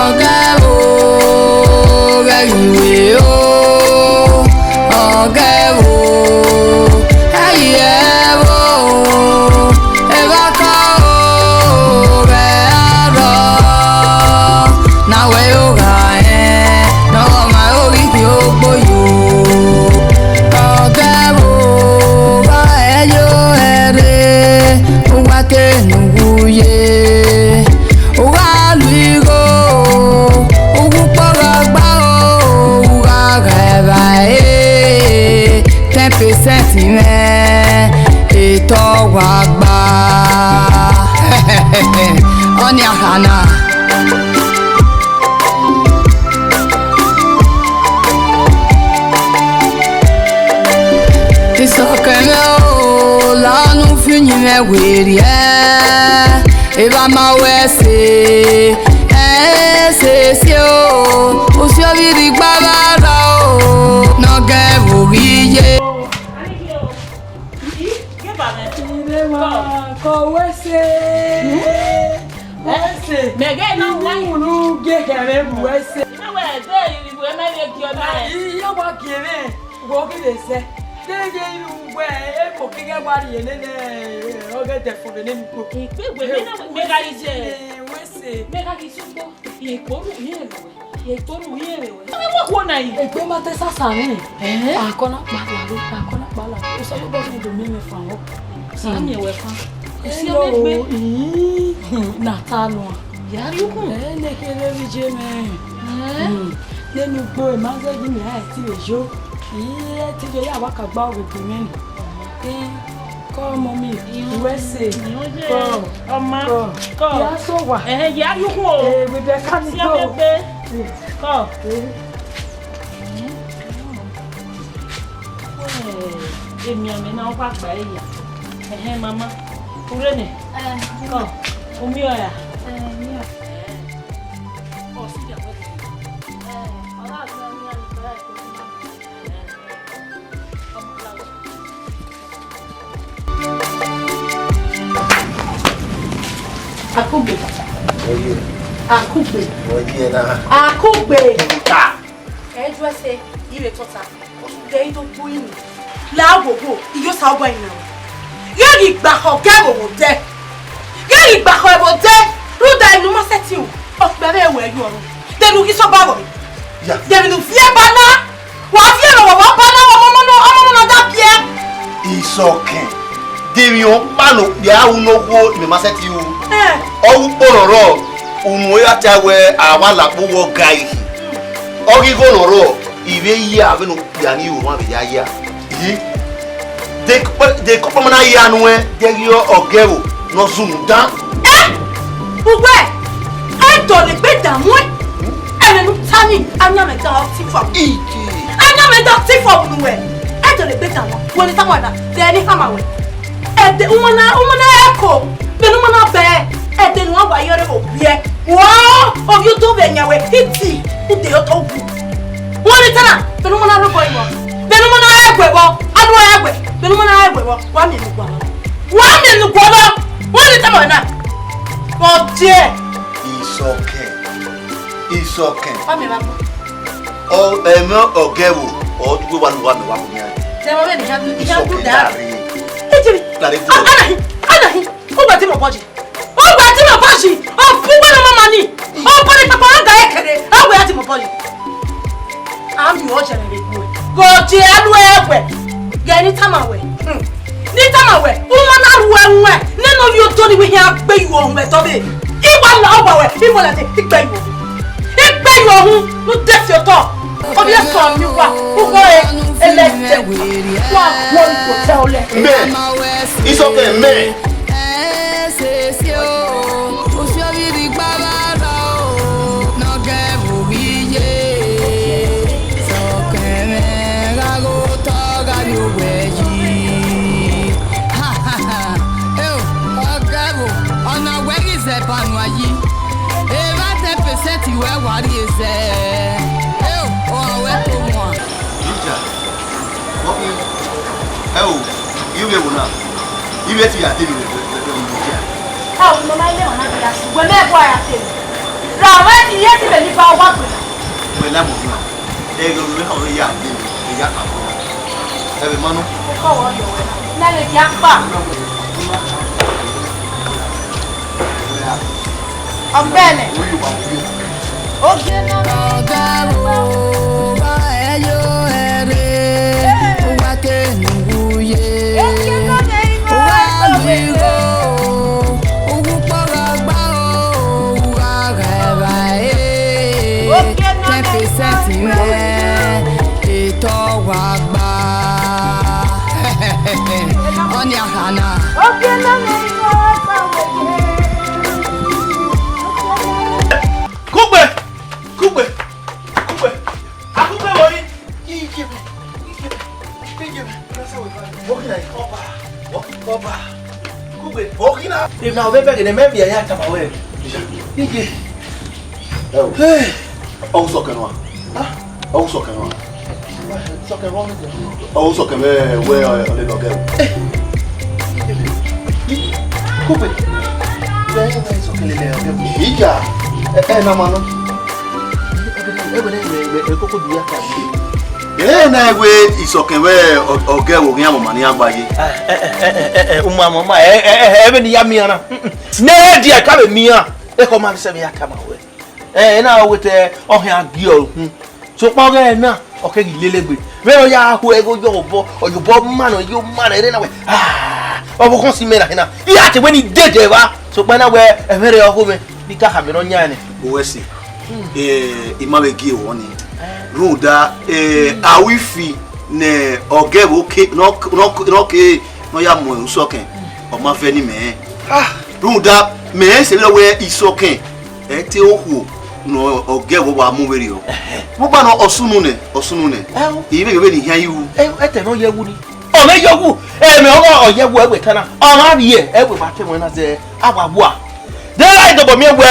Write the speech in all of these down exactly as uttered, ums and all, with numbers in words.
Ọgẹvbo ghẹ ghi wẹ o, ọgẹvbo ghẹ ghi ẹvbo, evba ka o, vbe arọ, na wẹ ogha rẹn, ne ọ ma ro ghi khin ogbo yo. Ọgẹvbo gha ẹ yo ẹre, uwa te ne uwu ye. U gha lu igho, uwu kpọghọ gba o, u gha gha evbare, ten percent mwẹ, etọ wa gba. Ọni a kha na. Isọkẹn mwẹ o, la unu fi uyinmwẹ werriẹ, evba ma wẹ ẹse, ẹ ẹse ẹse o, usiovbi rhie igba vbe arọ o, ne ọgẹvbo ghi ye. Ire wa, kọ wẹ ẹse. Wẹ ẹse. Mẹ ghẹ na wa. Unu gie khẹ mwẹ bu wẹ ẹse. Mẹ wẹ ẹdẹ iribu ẹmẹ vbe gie ọna. Iye wa gie mwẹ, wẹ ọ ghi vbe zẹ. Deghẹ unu wẹ ebo kighe wa rhie nene ọghe ẹdẹfọn vbe nene ugbo. Ikpe wẹ mẹ na wẹ mẹ gha ghi zẹ. Wẹ ẹse. Mẹ gha ghi zẹ ugbo. Ikpe ru yẹn vbe wẹ. Ye kponu ye re wẹ. Ẹ wọ kuo na yi. Egbe ma te sasa rẹn. Eh? Akọna kpala ro, akọna kpala. Osanobua do miẹn mwẹ fan wọ. Sa miẹn wẹ fan. Usi ọmọ egbe. Ii, na ta nua. Ya ri ukun. Eh, ne kere vbe iye mwẹ. Eh? Hmm. Nene ugbo, ma zẹ ghi mẹ a ti vbe yo. Ii, ẹ ti vbe ya wa ka gba ovbi mwẹ ni. Eh. Come, mommy. Wẹ ẹse. Come. Ọma. Come. Come. Ya sẹ owa. Ẹhẹn, ya ri ukun o. Eh, we be can go. Si ọmọ egbe. Come. Eh. Eh, emianmwẹ na ọ gha gba ẹre ya. Ẹhẹn, mama. U rre nẹ? Eh. Come. U miẹn ọre ra? Eh, miẹn. Ọ si ya wẹ. Eh, ọ gha gbe ọmọ ya ni bẹrẹ ko. Akugbe. Oye. Akugbe. Oye na. Akugbe. Ta. Ẹ ju ẹse, ire tota. Kẹ i do gbu ini. La wowo, iyo sa ọgua ina. Ye ghi gba khọ kẹ vbe odẹ. Ye ghi gba khọ vbe odẹ. Rhunmwuda enu ma sẹtin ru. Ọ kpẹ vbe ẹwẹ yo ọrọ. Dẹnu ghi sọ ba vbọ. Ya. Dẹnu viẹ ba na. Wa viẹ vbe ọmọ ba na, ọmọ na, ọmọ na da biẹ. Isọkẹn. De emwi ọkpa ne okpia ru ne okhuo, imẹ ma sẹtin ru. Eh. Ọ ru ukpo ne ọ rrọọ, unu ya ta wẹ a wa la kpo wẹ ọ ga ihi. Ọ ghi igho ne ọ rrọọ, I vbe ya vbene okpia ni ru ọmwa vbe ya ya. Yi. De kọkpọ ma na ya nuẹn, de ghi ọgẹvbo ne ọ zunu dan. Eh! Uwẹ, ẹ dọlegbe dan muẹn. Ẹmwẹ ne u ta ni, ayan mwẹ dan ọtẹn fo. Iji. Ayan mwẹ dan ọtẹn fo unu wẹ. Ẹ dọlegbe dan muẹn. Wẹ ne tama na, de ẹni hama wẹ. Ẹdẹ, uwẹ na, uwẹ na ẹko. Vbene uwẹ na bẹ, ẹdẹ ne uwa wa yọrẹ vbe owiẹ. Wọ, ovbi udo vbe yan wẹ, iti, ude otọ wu. Wẹ ne tama, vbene uwẹ na rhọkọ yi wọ. Vbene uwẹ na rhọkọ yi wọ, anu rhọkọ yi wọ. Vbene uwẹ na rhọkọ yi wọ, wa miẹn enu gualọ. Wa miẹn enu gualọ. Wẹ ne tama na. Wọ diẹ. Isọkẹn. Isọkẹn. Ọ mẹ vbe agbọn. Ọ, ẹmwẹ ọgẹvbo, ọ dugbe wa ne uwa mẹ wa bu yan. Tẹ vbe vbene iyan du, iyan du Isọkẹn da. Dare. Ejiri. Dare. A, anahi, anahi. Ugbẹ ti mọ bọji. Ugbẹ ti mọ bọji. Ọ bu ugbẹ na mama ni. Ọ bu ni papa ga ekere. Awe a ti mọ bọji. A mi ọ jẹrẹ vbe gbe. Gọje alu ẹwẹ. Gẹ ni tama wẹ. Hmm. Ni tama wẹ, u ma na ru ẹwẹn, nene ovbi oto ni wẹ hia gbe yu ọhun ẹdọ vbe. I wa la ọgba wẹ, I wa la de, I gbe yu ọhun. I gbe yu ọhun, ne u de fi otọ. Ovbi eso mi wa, u kho re, ẹlẹdẹ. Wa wo ni ko tẹ olẹ. Mẹ, Isọkẹn mẹ. Ẹ sese o, usiovbi rhie igba vbe arọ o, ne ọgẹvbo ghi ye. Isọkẹn mwẹ gha ghe otọ gha rrie owẹ yi. Ha, ha, ha. Eo, ọgẹvbo, ọna wẹ ghi zẹ ba nuẹn yi. Evba ten percent wẹ wa rhie zẹ. Eo, ọ wẹ to wan. Ija, vbọ khin? Ẹ o, I vbe ẹvbo na. Ighẹ te ya dee vbe, vbe, vbe, vbe, vbe, vbe, vbe. Ẹ o, mama, ile mama bi ya si, wẹ mẹ ẹbọ ya te. Ra wẹ ti ye ti vbe ni ba owa gbe. Wẹ la mo na. Ẹ ghe wẹ ọ ya dee vbe, ya ka ko. Ẹ vbe ma nọ. Ẹ kọ wọ yọ wẹ na. Na le dia kpa. Ọgbẹnẹ. Ọga o, wa ẹ yo ẹre, wa ke nu ye. Wa lu igho, uwu kpọghọ gba o, wa gha ẹvba e. Ten percent rẹ etọ wa gba. Ọni a kha na. Kugbe! Kugbe! Kugbe! Akugbe wọrri! Iye mẹ! Iye mẹ! Iye mẹ! Ọba! Ọba! Kugbe! Ọkina! Emwi na ọ vbe bẹghe ne mẹ miẹn ya tama wẹ. Iye! Ẹ o. Hey! Ọ sọ kẹnua. Ah! Ọ sọ kẹnua. Ọ sọ kẹnua. Ọ sọ kẹnua wẹ, ọ lele ọgẹ o. Kugbe. Wẹ, wẹ, sọ kẹnua lele ọgẹ o. Iya. Ẹ, ẹ, na ma nọ. Ẹ, wẹ, wẹ, wẹ, wẹ, koko du ya ka. Ẹ, na wẹ isọkẹn wẹ ọ-, ọgẹ o ghian mama ni agba ye. Ẹ, ẹ, ẹ, ẹ, ẹ, ẹ, uma, uma, uma, ẹ, ẹ, ẹ, ẹ, vbene I ya miẹn na. Mm, mm. Ne ẹ dia ka vbe miẹn. Ekhọe ma vbe sẹ vbe ya tama wẹ. Ẹ, ẹ na wẹ te ọ khian gie ọre uhunmwu. Sokpan ọghe na, ọ keghi lele egbe. Vbene ọ ya hu ẹghe oyọ obọ, ọ ya obọ ma nọ, yo ma nọ, ere na wẹ, ah, ọvbokhan si mẹ na hena. I ya te wẹ ne I dede evba, sokpan na wẹ, ẹmwẹ rẹ ọghe mwẹ, ne I ka khama ne ọ yan nẹ. Uwẹ si, eh, I ma vbe gie ruẹ ọnii. Rhunmwuda, eh, a ru ifi ne ọgẹ vbe oke, ne ọ, ne ọ, ne ọ ke, ne ọ ya mu usọkẹn, ọ ma vẹ ne imẹ rẹn. Ah, rhunmwuda, mẹ rẹn sẹ vberriọ wẹ isọkẹn, ẹ te okhuo ne ọgẹ vbe wa mu vberriọ. Ẹhẹn. Vbe ọkpa nọ, ọ sunu nẹ, ọ sunu nẹ. Ẹo. I vbe ghe vbene I khian ru. Ẹo, ẹtẹ ne ọ ye wu ni. Ọ mẹ ye wu, ẹmwẹ ọghe ọ ye wu ẹwe ta na. Ọ ma rhie, ẹwe ma te ẹmwẹ na zẹ, a wa wua. De ra dobọ miẹn wẹ,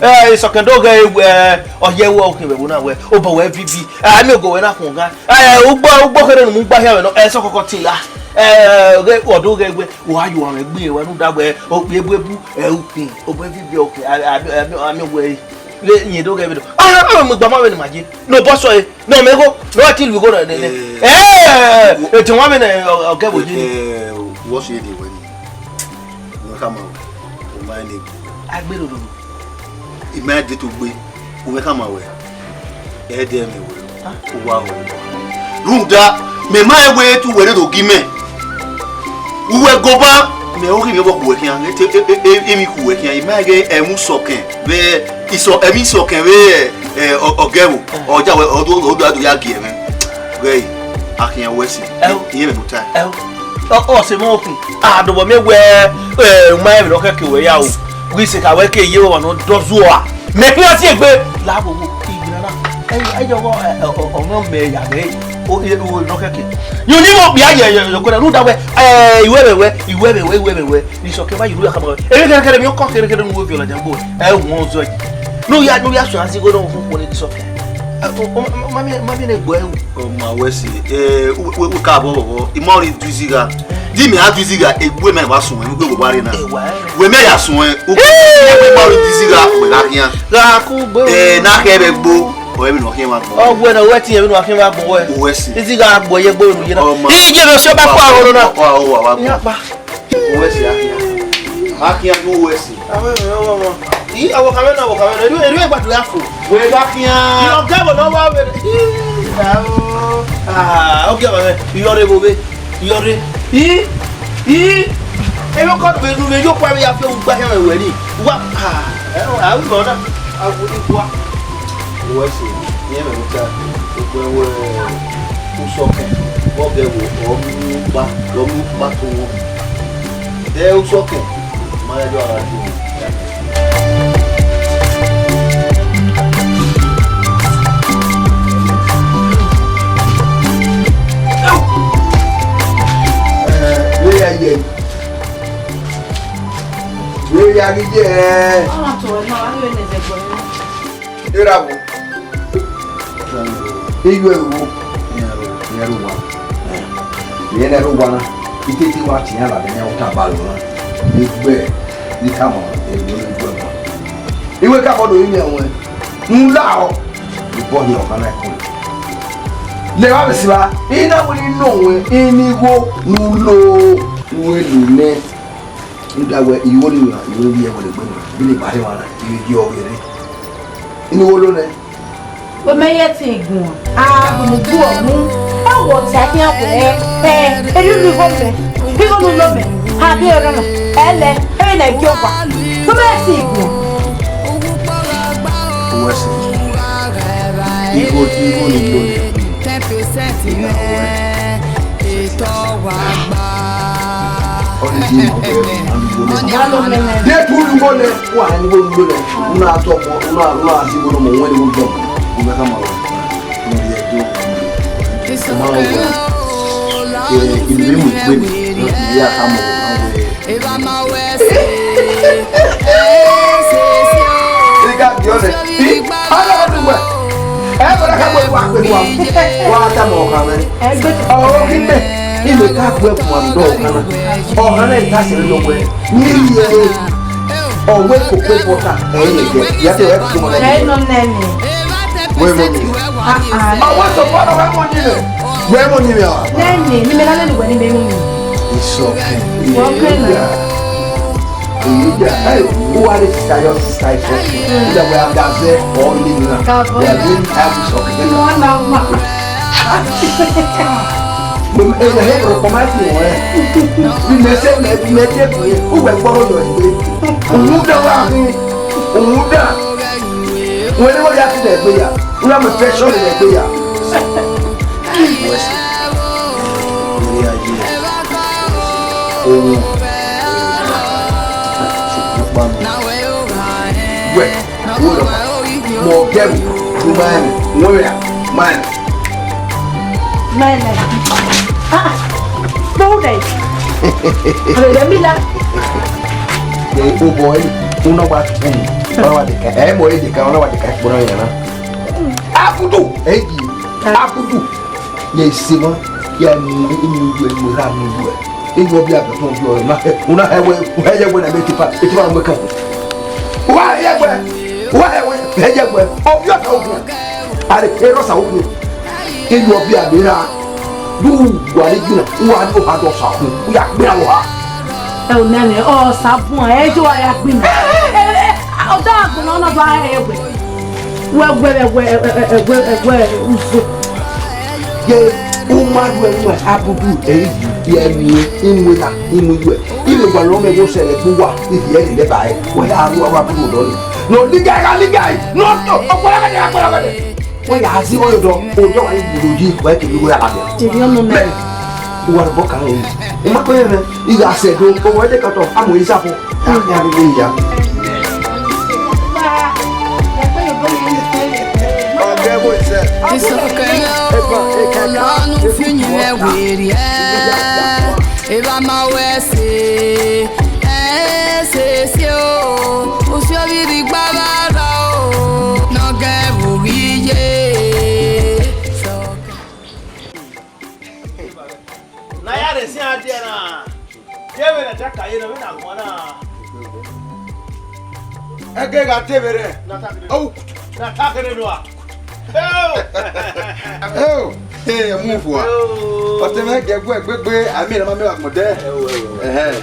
ẹ, isọkẹn do ghẹ wẹ, ọ ye wu ọkhin vbe ẹvbo na wẹ, obọ wẹ vivi, ẹ, a miẹn ogo wẹ na khuọn gha. Ẹ, ugbo, ugbo kherhe ne u mu gba hia mwẹ nọ, ẹ, sọkọkọ tin la. Ẹ, ọghe, ọ do ghẹ wẹ, u gha ye uwa mwẹ gbe, wẹ rhunmwuda wẹ, okpia ebuebu, ẹ, ukhin, obọ vivi ọkhin, a, a, a, a miẹn wẹ, vbe iyẹn do ghẹ vbe do. A, a, mu igba ma vbe ne ima ye. Ne obọ sẹ ọre, ne ọ mẹ igho, ne ọ ti lu igho nẹ, nẹ, nẹ. Eh. Eh, etẹn wa vbe ne ọ, ọgẹ vbe ye ni. Eh, wọ si ede wẹ ni. Wẹ khama wẹ, o ma ne egbe. Agbero lolo. I ma de to gbe, u mwẹ khama wẹ. Ẹ dẹ mẹ wẹ, u wa ho. Rhunmwuda, mẹ ma wẹ te uwẹ rre do gi mẹ. Uwẹ goba, mẹ oghi mẹ vbọ khuẹ khian, e, e, e, e, emwi khuẹ khian, I ma ghe ẹmwẹ usọkẹn vbe isọ, ẹmwẹ isọkẹn vbe, ẹ, ọ-, ọgẹ vbo, ọ ja wẹ, ọ do, ọ do, ọ do ya gie ẹmwẹ. Ghẹ, a khian wẹ si, Ẹo. Iye mẹ no time. Ẹo. Ọ, ọ sẹ mọ okhin, a dobọ miẹn wẹ, ẹ, u ma rẹn vbe ne ọ khẹke wẹ ya o. Wẹ sẹ ka wẹ ke ye ọmwa ne ọ dọ zuọ a. Mẹ khian si egbe. La vbo vbo, igbira na. Ẹ, ẹ, yọ, ẹ, ọ, ọ, ọ, nọ mẹ ya vbe, o, e, o, nọ kẹkẹ. Yu ni mo kpia ye, ye, ye, kọrẹ, rhunmwuda wẹ, ẹ, iwẹ vbe wẹ, iwẹ vbe wẹ, iwẹ vbe wẹ. Ni sọ kẹ ba yi ru ya kama wẹ. Ẹ, kẹrẹ, kẹrẹ, mi ọkọ, kẹrẹ, kẹrẹ, nu wo viọ la jangbo. Ẹ, wọn zọ yi. Nu ya, nu ya sọ asi go, no, fun, fun, ni sọ. Ẹ, o, o, ma, ma, mi, ma, mi ne gbe ẹ. Ọ ma wẹ si, ẹ, u, u, u ka bọ, bọ, bọ. I ma ọrọre du izi gha. Di mẹ a du izi gha, egbe mẹ wa sun, egbe wa re na. Ewa, ẹ. Wẹ mẹ ya sun, ẹ, u, u, u, u, ma ọrọre du izi gha, wẹ gha khian. Gha ku gbe o. Ẹ, na khẹ vbe gbo, ọ, emwi ne ọ khian wa gbọn. Ọ, wẹ na, wẹ ti emwi ne ọ khian wa gbọn wẹ. Wẹ si. Izi gha gbọ ye gbo ru ye na. Ọ ma. Iye mẹ sọ ba kpa ọrọ na. Ọ, ọ, ọ, wa, wa gbọn. Iya kpa. Uwẹ si a khian. A khian gu uwẹ si. Avbe mwẹ, avbe mwẹ. I, avbe ọkhan mwẹ na, avbe ọkhan mwẹ na. Erriọ, erriọ ẹgbadu ya fo. Wẹ gha khian. Iyọ gẹ vbe ne ọ wa vbe. Ah, ọ gẹ vbe mwẹ. Iyọ rre vbe ovbe. Iyọ rre. I, i. Emwi ọkọ vbe nu vbe yo kua vbe ya fi owu gba khian mwẹ wẹ ni. Wa, ah, ẹ, a ru nọ na. A wu ni kua. Uwẹ si, iran mwẹ ta, ugbẹn wẹ usọkẹn, vbe ọ gẹ vbo, ọ mu kpa, ọ mu kpa to wo. Dẹ usọkẹn, ma ya do ara ju. Eh, vbe ya ye. Vbe ya ghi ye. Ọ na to ẹre na, a ghi vbe nẹ ẹzẹgbẹ. Erha vbo? Iye vbo? Iran ru wa. Iran ru wa na. I te te wa tie iran ladian ne ọ tama aro na, ne I gbe, ne I tama aro ne I gbe ma. Iwẹ ka bọ do yin ẹwẹn, ne u lahọ, ne I bọ hin ọkhan na ẹko. Lẹ evba vbe si evba, I na wẹẹ ne I nọ ruẹn, I ni igho ne u lo, ne u lo nẹ. Rhunmwuda wẹẹ igho ni ra, igho ni vbiẹ wẹ ne egbe na, bi ne I gba rre emwa na, I vbe gie ọghe rre. I ni igho lo nẹ. Wẹ mẹ ye ẹtin guan, a bu mu bu ọmọ, a wọ ọtia khian wẹ, ẹ, erriọ unu igho mẹ, igho ne u lo mẹ, a bi ọrọre, ẹlẹ, ẹmwẹ ne I gie owa. Wẹ mẹ ye ẹtin guan. Uwẹ sẹ, igho, igho ni igho nẹ. Ọni di ma wẹ, ọni igho nẹ. Ye tu unu igho nẹ, wa ni igho unu igho nẹ. Unu a tọ ọmọ, unu a, unu a si igho nọ ọmọ, wẹ ni igho nọ ọmọ. Unu ka ma wẹ. Unu ye do. Ọmọ wẹ. Ẹ, inu mu ikpe ni, unu ya ka mọ, unu wẹ. Ẹ gha biẹ ọnẹ. I, a na ọdún wẹ. Ẹ bọrọ ka wẹ wa kpe wa. Wa ta mọ ọkhan mwẹ. Ọ ghi mẹ. I mẹ ka gbe ẹkun ando ọkhan na. Ọkhan na ta sẹ nọ wẹ. Ni ye. Ọ wẹ koko bọta. Ẹ ye gẹ. Ya te wẹ koko bọta. Ẹ nọ nẹ ni. Wẹ mọ ni. Ah, ah. Ọ wẹ so far wẹ mọ ni mẹ. Wẹ mọ ni mẹ. Nẹ ni, ni mẹ na nẹ ni wẹ ni mẹ mọ ni. It's okay. It's okay. Yeah. Elijah, hey, who are the sister, your sister is okay. Either we are Gaza or Lina. We are doing time is okay. No, no, no. Mo, eh, eh, eh, ọkọ ma ti wọ ẹ. Bí mi ṣe, mi, mi ṣe pé, ó wẹ̀ gbọ́dọ̀ yọ ìwé. Òun dẹ̀ wá mi. Òun dà. Wọ́n ní wọ́n yá ti lẹ̀ gbé yà. Wọ́n yá mi fẹ́ sọ́ọ̀lì lẹ̀ gbé yà. West. Orí ayé. Ohun. Ṣùgbọ́n pa mi. Wẹ̀, wo lọ. Mọ ọ̀gẹ́rù. Mo máa ń rìn. Wọ́n rìn. Máa ń rìn. Mẹnẹ. Ah, ah. Bro, dai. Ave de mila. Ẹ, o bọ ẹ, una wa tun, una wa de ka, ẹ, mọ e de ka, una wa de ka kpọnọ yan na. Abudu, ẹ yi, abudu. Ye se ma, ya ni, ni yọ, ni ra ni yọ. E yọ bi a gbẹtọ yọ, na, una hẹ wẹ, una hẹ wẹ na me tipa, e tipa mo kan. Wa hẹ wẹ, wa hẹ wẹ, hẹ wẹ. O bi o ta o. Are, e ro sa o. Inu ọbiagbe ra, du wa re gbinna, u wa do ha dọ sa khu, u ya gbinna vbe oha. Ẹ o nene, ọ sa bun, ẹ jo wa ya gbinna. Ọ da gbinna, ọ na ba ẹ wẹ. Wẹ, wẹ, wẹ, wẹ, wẹ, wẹ, wẹ, uzo. Ye, u ma ru ẹnu ẹ, abudu, ẹ, ye, inu ẹ, inu ẹ, inu ẹ. Inu ẹ, wa lọ mẹ, wo sẹ, ẹ, gbu wa, iye ẹ, ẹ, ba ẹ, wẹ, a ru, a wa bu dọ ni. No, liga, liga, no, no, ọpọlọ, ọpọlọ, ọpọlọ. Wẹ ya si wẹ odọ, odọ wa yi gburu yi, wẹ ke lu wẹ ala bia. Teri ọmọ mẹ. Mẹ, uwa bọ kan yi. I ma ko ye mẹ, I gha sẹ do, o wẹ de ka tọ, a mo yi sa fo. A ya ri ya. Ọgẹ wo sẹ. Isọkẹlẹ o, lọnu fi yin mẹ weri ẹ. Eva ma wẹ se, ẹ se se o, usi ovbi rhigba vbe arọ o, ne ọ gẹ vbe ovbi ye. Ne a ya rhie ẹse iran die na, ye vbene a ta ka ye nọ, vbene a guan na. Ẹgẹ gha te vberriọ. Na ta kere. Oh. Na ta kere nua. Eo! Eo! Hey, emu fua. Eo! Ọtẹn mwẹ gẹ ẹguẹ gbegbe, a miẹn ne a ma miẹn vbe agbọn dẹ. Eo, eo, eo. Ẹhẹn.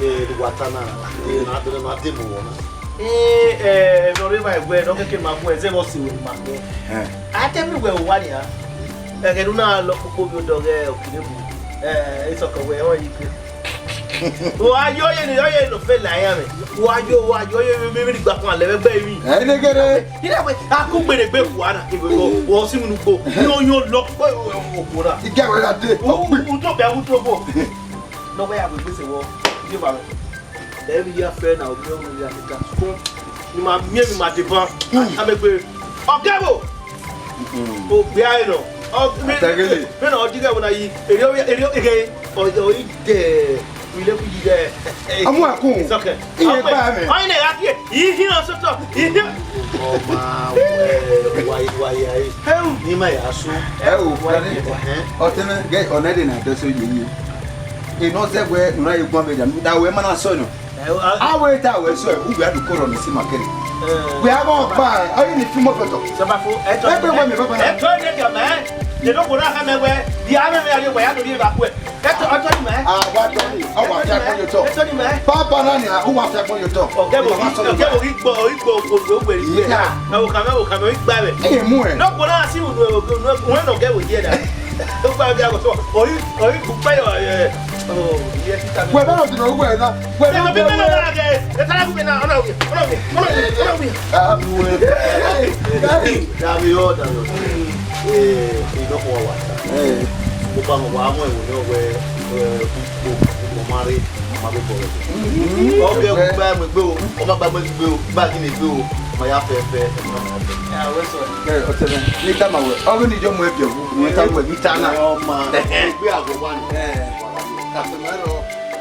Ee, wa ta na, ee, na dọlẹ ma dẹ mu wọ na. Ee, ẹ, ẹ, nọ rre evba ẹguẹ, nọ kẹkẹ ma guẹ, zẹ vbe ọ si wẹ ma guẹ. Ẹhẹn. A te miẹn wẹ owa nia. Ẹghẹ ne u na lọ koko vbe odọ ghẹ Okinebu. Ẹ, Isọkẹlẹ wẹ, ọ yi ke. Wa yo ye ni, yo ye no fe la ya me. Wa yo, wa yo ye me, me, me gba kun lẹ vbe gbe mi. Ẹ ne gere. Ira we, a ku gbere gbe ku ara, ke we wo, wo si mu nu gbo. Yo, yo, lo, wo, wo, wo, wo, ra. Ike we ra de. U, u to be, u to bo. No we ya we gbese wo. Ye ba. Ẹ vbe ya fẹ na, o mi o ya mi ka. Ni ma miẹn mi ma deba. A me gbe. Ọgẹ wo. O gbe a nọ. Ọ, mi, Atẹgele. Mi na ọ digẹ wo na yi. Eri o, eri o, ege. Ọ, ọ yi dẹ. Wi le ku yi dẹ. Amu akun. It's okay. Iye ba mẹ. Ọ, ine ya ki. Ihi na so to. Ihi. Ọ ma wẹ, wa, wa ya yi. Ni ma ya so. Ẹ o, wa yi. Ọtẹn mwẹ, gẹ, ọna de na dẹ so ye yi. Enọ zẹ wẹ nọ na ye guan vbe ya, da wẹ ma na sọ nọ. Ẹ, o, a- A wẹ ta wẹ sọ, u wẹ a du kọrọ ni si ma kere. Ẹ. Wẹ a bọ gba, a yi ni fi mọ fẹtọ. Sọba fo, ẹ tọ. Ẹ gbe wẹ mi baba na. Ẹ tọ ne dia mẹ. De no ko na ha mẹ wẹ, dia mẹ mẹ a ye wẹ ya do ri ba ku ẹ. Ẹ tọ, ẹ tọ ni mẹ. A wa tọ ni, a wa fi agbọn yo tọ. Ẹ tọ ni mẹ. Baba na ni, a wa fi agbọn yo tọ. Ọgẹ wo, ọgẹ wo igbo, igbo, igbo, igbo, igbo. Iya. Na wo kame, wo kame, igba wẹ. Ẹ mu ẹ. No ko na si unu, unu, unu, ọgẹ wo ye da. Ó gbá ọdẹ àgọ́ sọ, orí, orí kò pẹ́ yọ, ẹ, ọ, ìyẹn títà mi. Wẹ bá lọ dìbò wẹ náà. Wẹ bá lọ dìbò wẹ náà. Ẹ tara kúkẹ́ náà, ọ̀nà òkè, ọ̀nà òkè, ọ̀nà òkè, ọ̀nà òkè. Dàbí ọ, dàbí ọ. Ee, ìdọ́kọ̀ wa wà ta. Mo bá wọn wà á mọ̀ ìwòye ọ̀wẹ́, ẹ, gbogbo ọmọ rẹ, ọmọ rẹ bọ̀rọ̀. Ọgẹ gba ẹgbẹ o, ọmọ gba ẹgbẹ o, gba gini ẹgbẹ o, ọmọ ya fẹ fẹ, ọmọ ya fẹ. Ẹ, ọtẹmẹ, ne I tama wẹ, ọ ghi ni yo mu ẹbiẹ wu, ne I tama wẹ, ne I ta na. Ẹ, ọma, egbe agbọn wa ni. Ẹ, ọtẹmẹ rọ,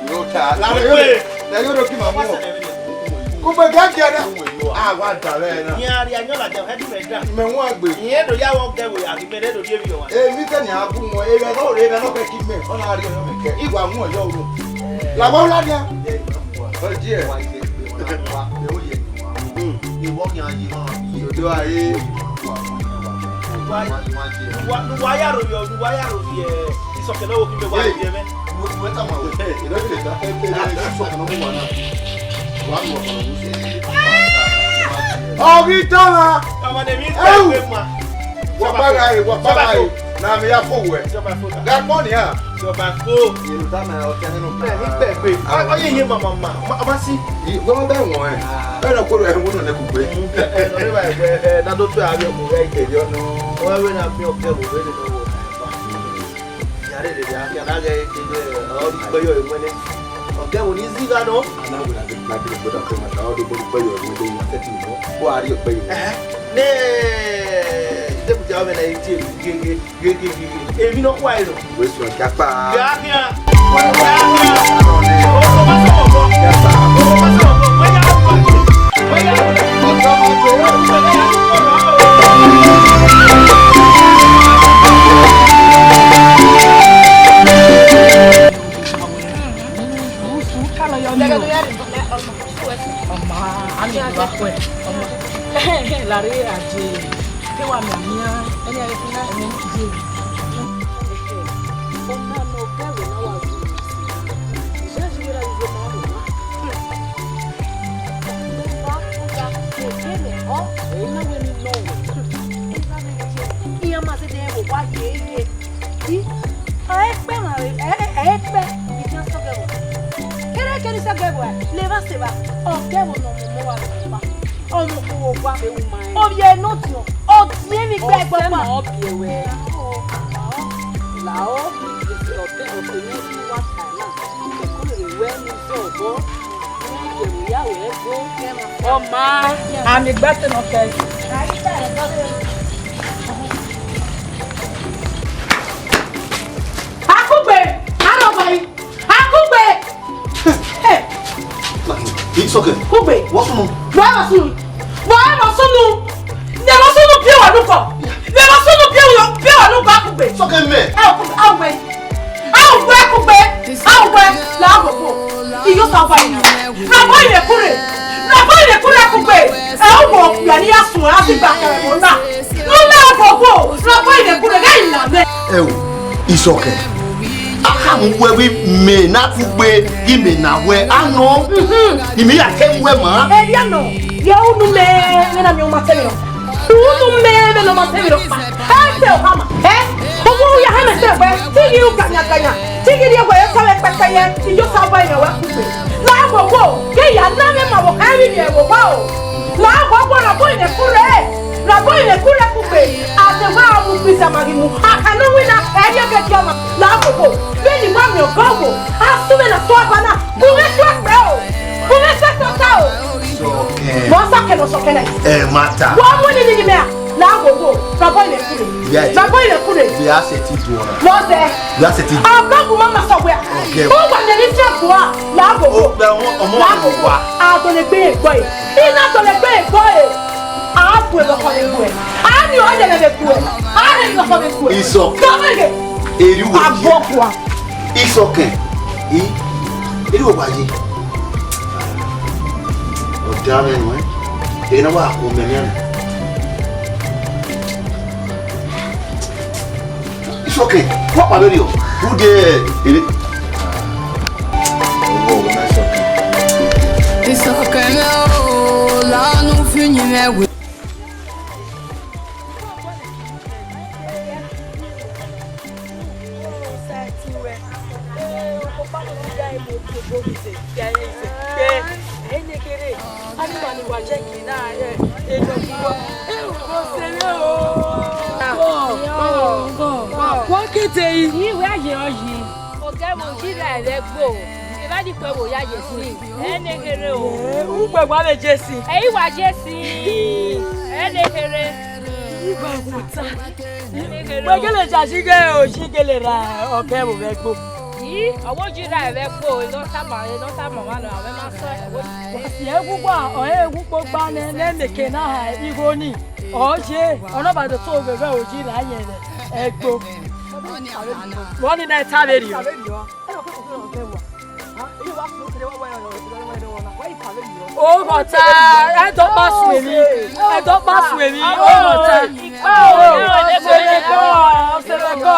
ne ọ ta. Lare yo, lare yo ki ma mu. Kugbe gẹgẹ na. A wa da vbe na. Iran ria yọ ladian, ẹdun mẹ da. Mẹ wọn gbe. Iran do ya wọ gẹ wẹ, a ghi mẹ do die vbe wa. Emi kẹ ni a bu wọn, ere no, ere no kẹ ki mẹ, ọ na ri ọyọ mẹ kẹ. Igua mu ọyọ ru. La wa la dia. Ọ die. Ìwọ kì í ayé máa fi. Ìjọba ayé. Wa, wa ya ro yọ, wa ya ro yẹ. Isọkẹ lọ́wọ́ kí n bẹ wá lórí ẹmẹ. Ìwé, ìwé tàmà wẹ̀. Ẹ, ìwé tàmà wẹ̀. Ẹ, ìwé tàmà wẹ̀. Ọghi tọmọ. Ọmọ ne mi tẹ ẹwẹ ma. Wa para e, wa para e. Na mi ya fo wẹ. Ga kpọ nia. Jọba ko. Ìlú tàmà ọtẹ nínú. Ẹ, ní pẹpẹ. Ọ yẹ yẹ mama ma. Ma, ma si. Wọ́n bẹ̀ wọ̀n ẹ̀. Bẹ́ẹ̀ ni kó lọ ẹ̀ wọ́n náà lẹ́kùn pé. Ẹ, ẹ, ẹ, na do to a ri ọkọ rẹ ike yọ nọ. Ọ wẹ na mi ọkẹ wo wẹ ni no wo. Yare de ya ya na ge ke ọ ri pe yo e wene. Ọkẹ wo ni ziga nọ. Ana wẹ na de na de gbọdọ ko ma ta ọ do gbọdọ pe yo e wene ma tẹti mo. Ko a ri pe yo. Eh. Ne. De ku ja wẹ na ite gege. Gege, gege. Èmi náà kó àìrọ̀. Wẹ́sùn ọ̀kẹ́ apá. Kíákíá. Kíákíá. Ọkọ̀ bá sọ̀rọ̀ bọ̀. Ọkọ̀ bá sọ̀rọ̀ bọ̀. Wẹ́yà ló wà. Wẹ́yà ló wà. Ọjọ́ máa ń pè é. Ọmọ, a lè gbà pẹ́. Ọmọ. Lare aje. Ke wa mẹ mia. Ẹni a fi na ẹni ye. Ọmọ náà ọgá rẹ̀ náà wà lórí. Ìyá yìí rẹ̀ yóò máa wò wá. Ló bá kúta, kò sí ẹ̀mẹ̀ ọ́, èyí náà wẹ̀ mí lọ́wọ́. Ìyá máa ṣe dé ẹ̀wọ̀ wá yéye. Ẹ pẹ́ màá rẹ, ẹ pẹ́, ẹ pẹ́, ìjà sọ́gẹ̀wọ̀. Kẹ́rẹ́kẹ́rẹ́ sọ́gẹ̀wọ̀, lè bá ṣe bá, ọ̀gẹ̀wọ̀ nọ mọ̀ mọ́ wa lọ́wọ́ wa. Ọmọ kò wọ wa. Ovie no dio, o die mi gbe ẹgbẹ pa. Ọsẹ ma ọ biẹ wẹ. Lao, ọtẹn, ọtẹn ne ọ wa ta na. Ẹkọ rere wẹ ni zẹ ọbọ. Ọma, ami gba te nọ kẹ. Akugbe, arọba yi, Akugbe. Hey. It's okay. Kugbe. What's wrong? Why was you? Why was you? Nẹmọ sunu biẹ wẹ nukọ. Nẹmọ sunu biẹ wẹ, biẹ wẹ nukọ Akugbe. Sọkẹ mẹ. Ẹ o Kugbe, awẹ. Awẹ Kugbe. Awẹ la gbogbo. Iyo sa ba ina. Na ba ina kure. Na ba ina kure Kugbe. Ẹ o wo ya ni ya sun a ti gba kẹrẹ mo na. Nu na gbogbo. Na ba ina kure ga ina mẹ. Ẹ o, Isọkẹ. Akhamu wẹ vbe mẹ na Kugbe ghi mẹ na wẹ anọ. Mhm. Imẹ ya kẹ wẹ ma. Ẹ ya nọ. Ye unu mẹ, mẹ na mi ọma tẹmẹ nọ. Unu mẹ, mẹ na ọma tẹmẹ nọ. Ẹ tẹ ọ hama. Ẹ, ọmọ ya hama tẹ wẹ. Ti ghi ru ganya ganya. Ti ghi ru wẹ, ẹ tẹ wẹ pẹpẹ yẹ. Iyo sa ba yẹ wẹ Kugbe. La gbogbo. Ke ya na mẹ ma wọ, ẹ ri yẹ wọ wa o. La gbogbo na bo ine kure. Na bo ine kure Kugbe. A te wa mu pizza ma ghi mu. A ka no wina. Ẹ ri ke ti ọma. La gbogbo. Vbene I wa miẹn ọgọ wo, a sunu na tu aba na, u vbe tu ẹkpẹ o, u vbe tu ẹkpẹ ota o. Sọkẹn. Vbọ sọkẹn nọ sọkẹn nẹ? Ẹ ma ta. Vbọ mu ni ni mẹ a? La gbogbo, rhọbọ ine kure. Yes. Rhọbọ ine kure. Vbe a sẹ ti do ọna. Vbọ zẹ. Vbe a sẹ ti do. Ọgọ gu ma ma sọ wẹ. Okay. U wa miẹn ni fi ẹkpẹ a, la gbogbo. O, ọmọ, ọmọ wa. La gbogbo. A do le gbe egbe e. I na do le gbe egbe e. A bu ẹvbo kọ vbe gbe. A ni ọ yẹrẹ vbe gbe. A rhe nọ kọ vbe gbe. Isọkẹn. Tọ vbe ghe. Eri uwẹ. Abọ kua. Isọkẹn. Iri wa ye. Ọ da mwẹ nuẹn. Ena wa ku mẹ nian. It's okay. Wa kpa vberriọ. Who dey ere? It's okay, oh, la nu fi yin mẹ we. Wa kete yi. Iwe aye ọyi. Ọgẹ vbe oyi ra ẹvbo ẹgbo. Evba ni kpẹ vbe oya ye si. Ẹ ne kherhe o. Ugbẹn wa vbe Jesi. Ẹ i wa Jesi. Ẹ ne kherhe. Ugbẹn wa ta. Ẹ ne kherhe o. Wẹ gele jaji ghe oyi gele ra ọgẹ vbe ẹgbo. Ii, ọvbọji ra ẹvbo ẹgbo, ẹ nọ tama, ẹ nọ tama ọmwa nọ, avbe ma sẹ. Wa si ẹghugba, ọ re ẹghukpogba nẹ, ne meke na ha igho ni. Ọ ye, ọ nọ ba do to vbe vbe oyi ra yẹn vbe ẹgbo. Vbọ ni na ta vberriọ? Oghọta, ẹdọkpa suẹn emwi, ẹdọkpa suẹn emwi, oghọta. Ọsẹrẹgọ, ọsẹrẹgọ.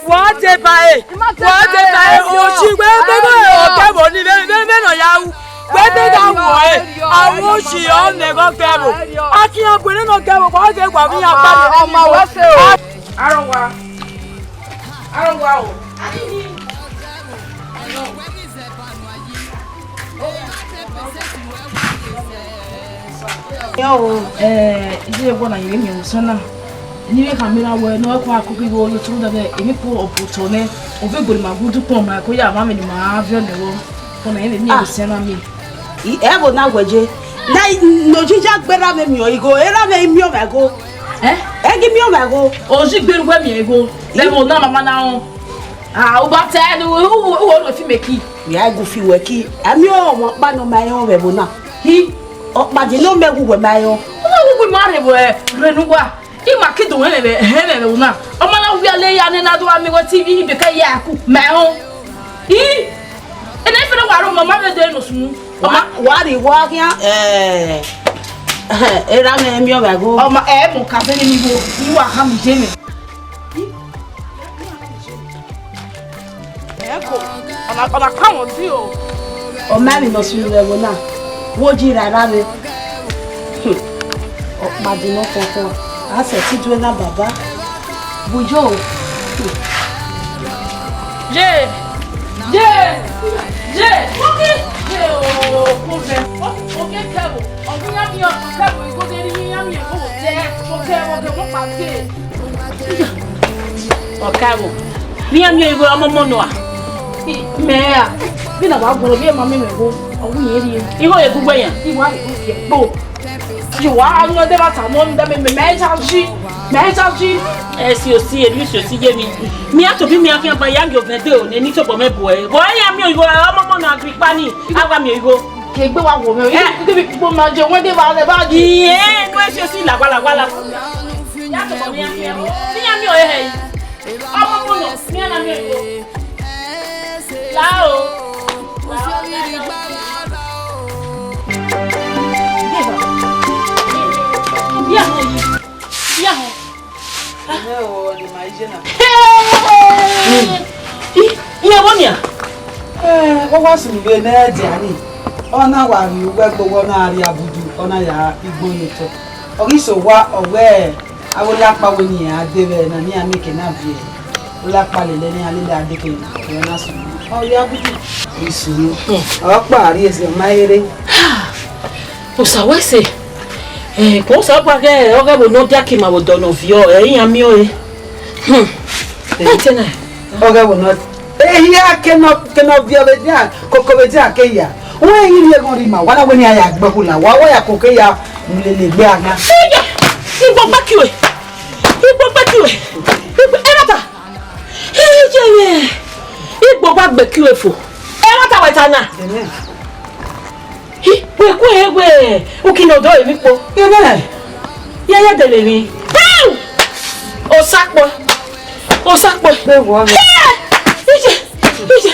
Wa deba ẹre, wa deba ẹre, oji wẹ, wẹ, wẹ, ọgẹvbo ni, vbe, vbe, vbe nọ ya ru, wẹ te da wọ ẹre, a ru oji ọ nẹ ghe ọgẹvbo. A khian bu ẹre ne ọgẹvbo, wa ghe wa vbe iran kpa. Ọma wẹ se o. Arọgha, arọgha o. Yọ o, eh, iye ẹbọ na yẹn miẹn osẹn na. Eni vbe khama erha wẹ ne ọ kua koko igho ye otọ da ghẹ, emwi kpo ọ bu otọ nẹ, ọ vbe gbe ne ima gu udu ukpọn ma, ko ya vba mwẹ ne ima viọ nẹ vbọ. Ko na yẹn vbe miẹn osẹn na miẹn. I, ẹvbo na wẹ je. Na, ne oji ya gbe erha mwẹ miẹn igho, erha mwẹ i miẹn ọmwa igho. Eh? Ẹ ghi miẹn ọmwa igho. Oji gbe wẹ miẹn igho. Lẹ vbe ọna mama na rọn. Ah, u ba ta ẹre, u, u, u, u ru fi mẹ ki. Mẹ a gu fi wẹ ki. A miẹn ọmwa ọkpa ne ọ ma rẹn vbe ẹvbo na. Hi. Ọkpa je ne ọ mẹ gu wẹ ma rẹn. U wa gu wẹ ma rẹn vbe, rre ne uwa. I ma ke do hẹnmwẹ vbe, hẹnmwẹ vbe ẹvbo na. Ọ ma na wia le ya ne na do a miẹn wẹ T V ibe ke ya ku. Ma rẹn. Hi. Ena i fẹnẹ wa rre ọmọ, ma vbe dẹ ne ọ sunu. Wa, wa rri wa khian, eh, erha mwẹ miẹn ọmwa igho. Ọmọ, ẹ mọ ka vbe ne mi wo, ne uwa khama iye mwẹ. Eko, ọna, ọna ka wọn di o. Ọ ma emwi ne ọ sunu vbe ẹvbo na, wo ji ra erha mwẹ. Hmm. Ọkpa di nọ kọkọ, a sẹ ti due na baba. Bu yo. Hmm. Ye! Ye! Ye! Oke! Ye o, ko vẹ. Oke kẹvo. Ọ ghi ya miẹn ọkpa kẹvo, igho de rri iran miẹn ko vẹ. Oke, oke, mo kpa ke. Ọkẹvo, ne iran miẹn igho ọmọmọ nọ a? Mẹ ra, vbene a wa guọnọ, vbe ma miẹn mwẹ igho, ọ wu yẹn rhie. Igho ye gu wẹ yan? Igho a ghi gu fiẹ kpo. Ye wa anu ẹdẹ vbe ta mọ, mẹ, mẹ, mẹ ya yi, mẹ ya yi. Ẹ si osi, eni si osi ye mi. Mi a tobọ miẹn khian ba ya gie ovẹn de o, ne eni tobọ mwẹ bu ẹre. Vbe iran miẹn igho, ọmọmọ nọ a gbe ikpa ni, a wa miẹn igho. Ke egbe wa wo mwẹ, eh, ibi kpo ma je, wẹ de ba, de ba di. Iye, enu esi osi lagua, lagua, lagua. Ya tobọ miẹn khian, iran miẹn ọre hẹ yi. Ọmọ kọnọ, iran na miẹn igho. La o. Iran họn yi. Iran họn. Ẹ o, ni ma iye na. Hey! I, iran vbọ nian? Eh, wa wa sunu vbe ne dia ni. Ọ na wa rhie uwu ẹgbe, ọ na rhie abudu, ọ na ya igbọn ye otọ. Ọ ghi so owa, ọ wẹ avbe olakpa wẹ ne iran de vbe na, ne iran mieke na viẹ olakpa lele ne iran lele a deke, ọ na sunu. Ọ ya abudu. Isunu. Ọ kpa rhie eze, ọ ma rere. Osa wẹ sẹ, eh, kpẹn Osanobua ghẹ ọghe ẹvbo ne ọ dia ke ima vbe odọ ne ọ viọ, ẹ i iran miẹn ọre. Hmm. Ẹ te na. Ọghe ẹvbo ne ọ, ehia ke ne ọ, ke ne ọ viọ vbe dia, koko vbe dia ke ya. Wẹ i rhie ẹghọn rre ima, wa na wẹ ne iran ya gbe ẹkhu la, wa, wa ya koko ya mu lele egbe a na. Iya, igbọgba kiwe, igbọgba kiwe, igbọ, ẹmwata. Iye mwẹ, igbọgba gbe kiwe fo. Ẹmwata wẹ ta na. Amen. Hi, wẹ ku ẹre wẹ, uki ne ọdọ emwi kpo. Amen. Yẹyẹ dẹlẹ emwi. Bam! Osakpọ. Osakpọ. Bẹ wọ mi. Iye, iye,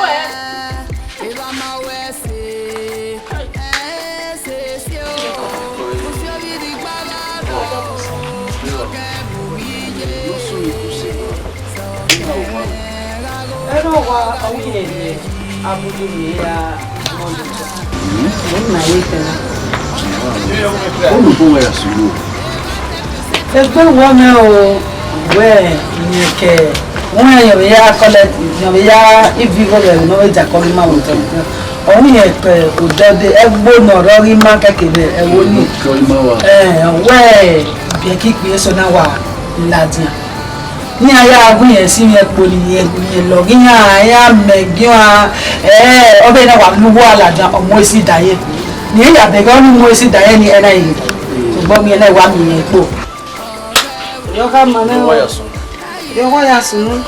wẹ. Ẹrọ wa ọwọ yẹn yẹ abudu ni ya. Ẹ na ye fẹ na. Unu ko wẹ ya sulu. Egbe wọ mẹ o, wẹ yẹn kẹ, wọn yẹn vbe ya collect, yẹn vbe ya ivi igho vbe ne ọ vbe dia kọ ghi ma vbe otọ. Ọ ni yẹn kẹ odọ de, ẹgbo ne ọ rọ ghi ma kẹkẹ vbe ẹvbo ni. Kọ ima wa. Ẹ, wẹ biẹ ke ikpia eso na wa ladian. Ne iran ya gu irẹn si mwẹ kpo ne irẹn, irẹn lọghe iran, iran mẹ gie iran, ẹ, ọ vbe na wa lu uwu ladian, ọ mu esi da ye. Ne iran ya bẹghe ọ ni mu esi da ye ni, ẹ na ye. Sokpan irẹn na wa miẹn irẹn kpo. Yọ gha ma nẹ. Yọ wa ya sunu. Yọ wa ya sunu.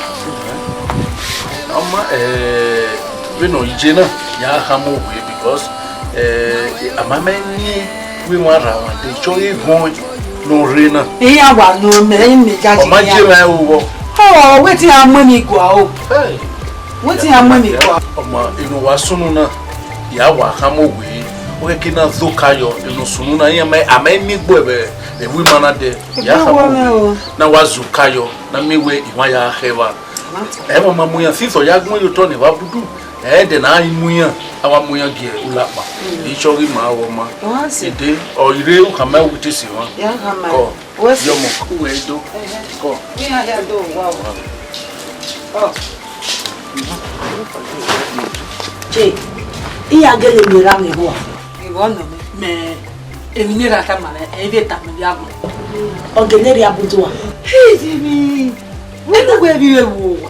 Ọ ma, eh, vbene ọ ye na, ya khama owe because, eh, a ma mẹ ni wẹ emwa rre mwa dee, chọ ghe ghọn ne ọ rre na. Iran wa nọ mẹ, imẹ jaji. Ọ ma ye mwa ẹre vbọ. Ọ, wetin a mu emwi gua o. Hey. Wetin a mu emwi gua? Ọ ma, enu wa sunu na, ya wa khama owe, ọ khẹke na zẹ okayọ, enu sunu na, iran ma, a ma ni gbe vbe, vbe ima na dee. Ya khama owe. Na wa zẹ okayọ, na miẹn wẹ emwa ya khẹ evba. Ẹ ma ma mu iran, since ọ ya gbẹn ye otọ ne evba budu, ẹ dẹ na mu iran, a wa mu iran gie ulakpa. Ichọ ghi ma wọ ma. Ede, ọ ire u khama witness mwa. Ya khama. Kọ. Wẹ si. Yọmọ, uwẹ do. Kọ. Iran ya do wa o. Ọ. Che, iran gele miẹn ra mwẹ hua. Ìwọ nọ mẹ. Mẹ, emwi ne erha tama mwẹ, ẹ i vbe tama mwẹ vbe agbọn. Ọ gele rhie abudu a. Hey, Jimmy. Ẹdẹ wẹ vbe wo wa.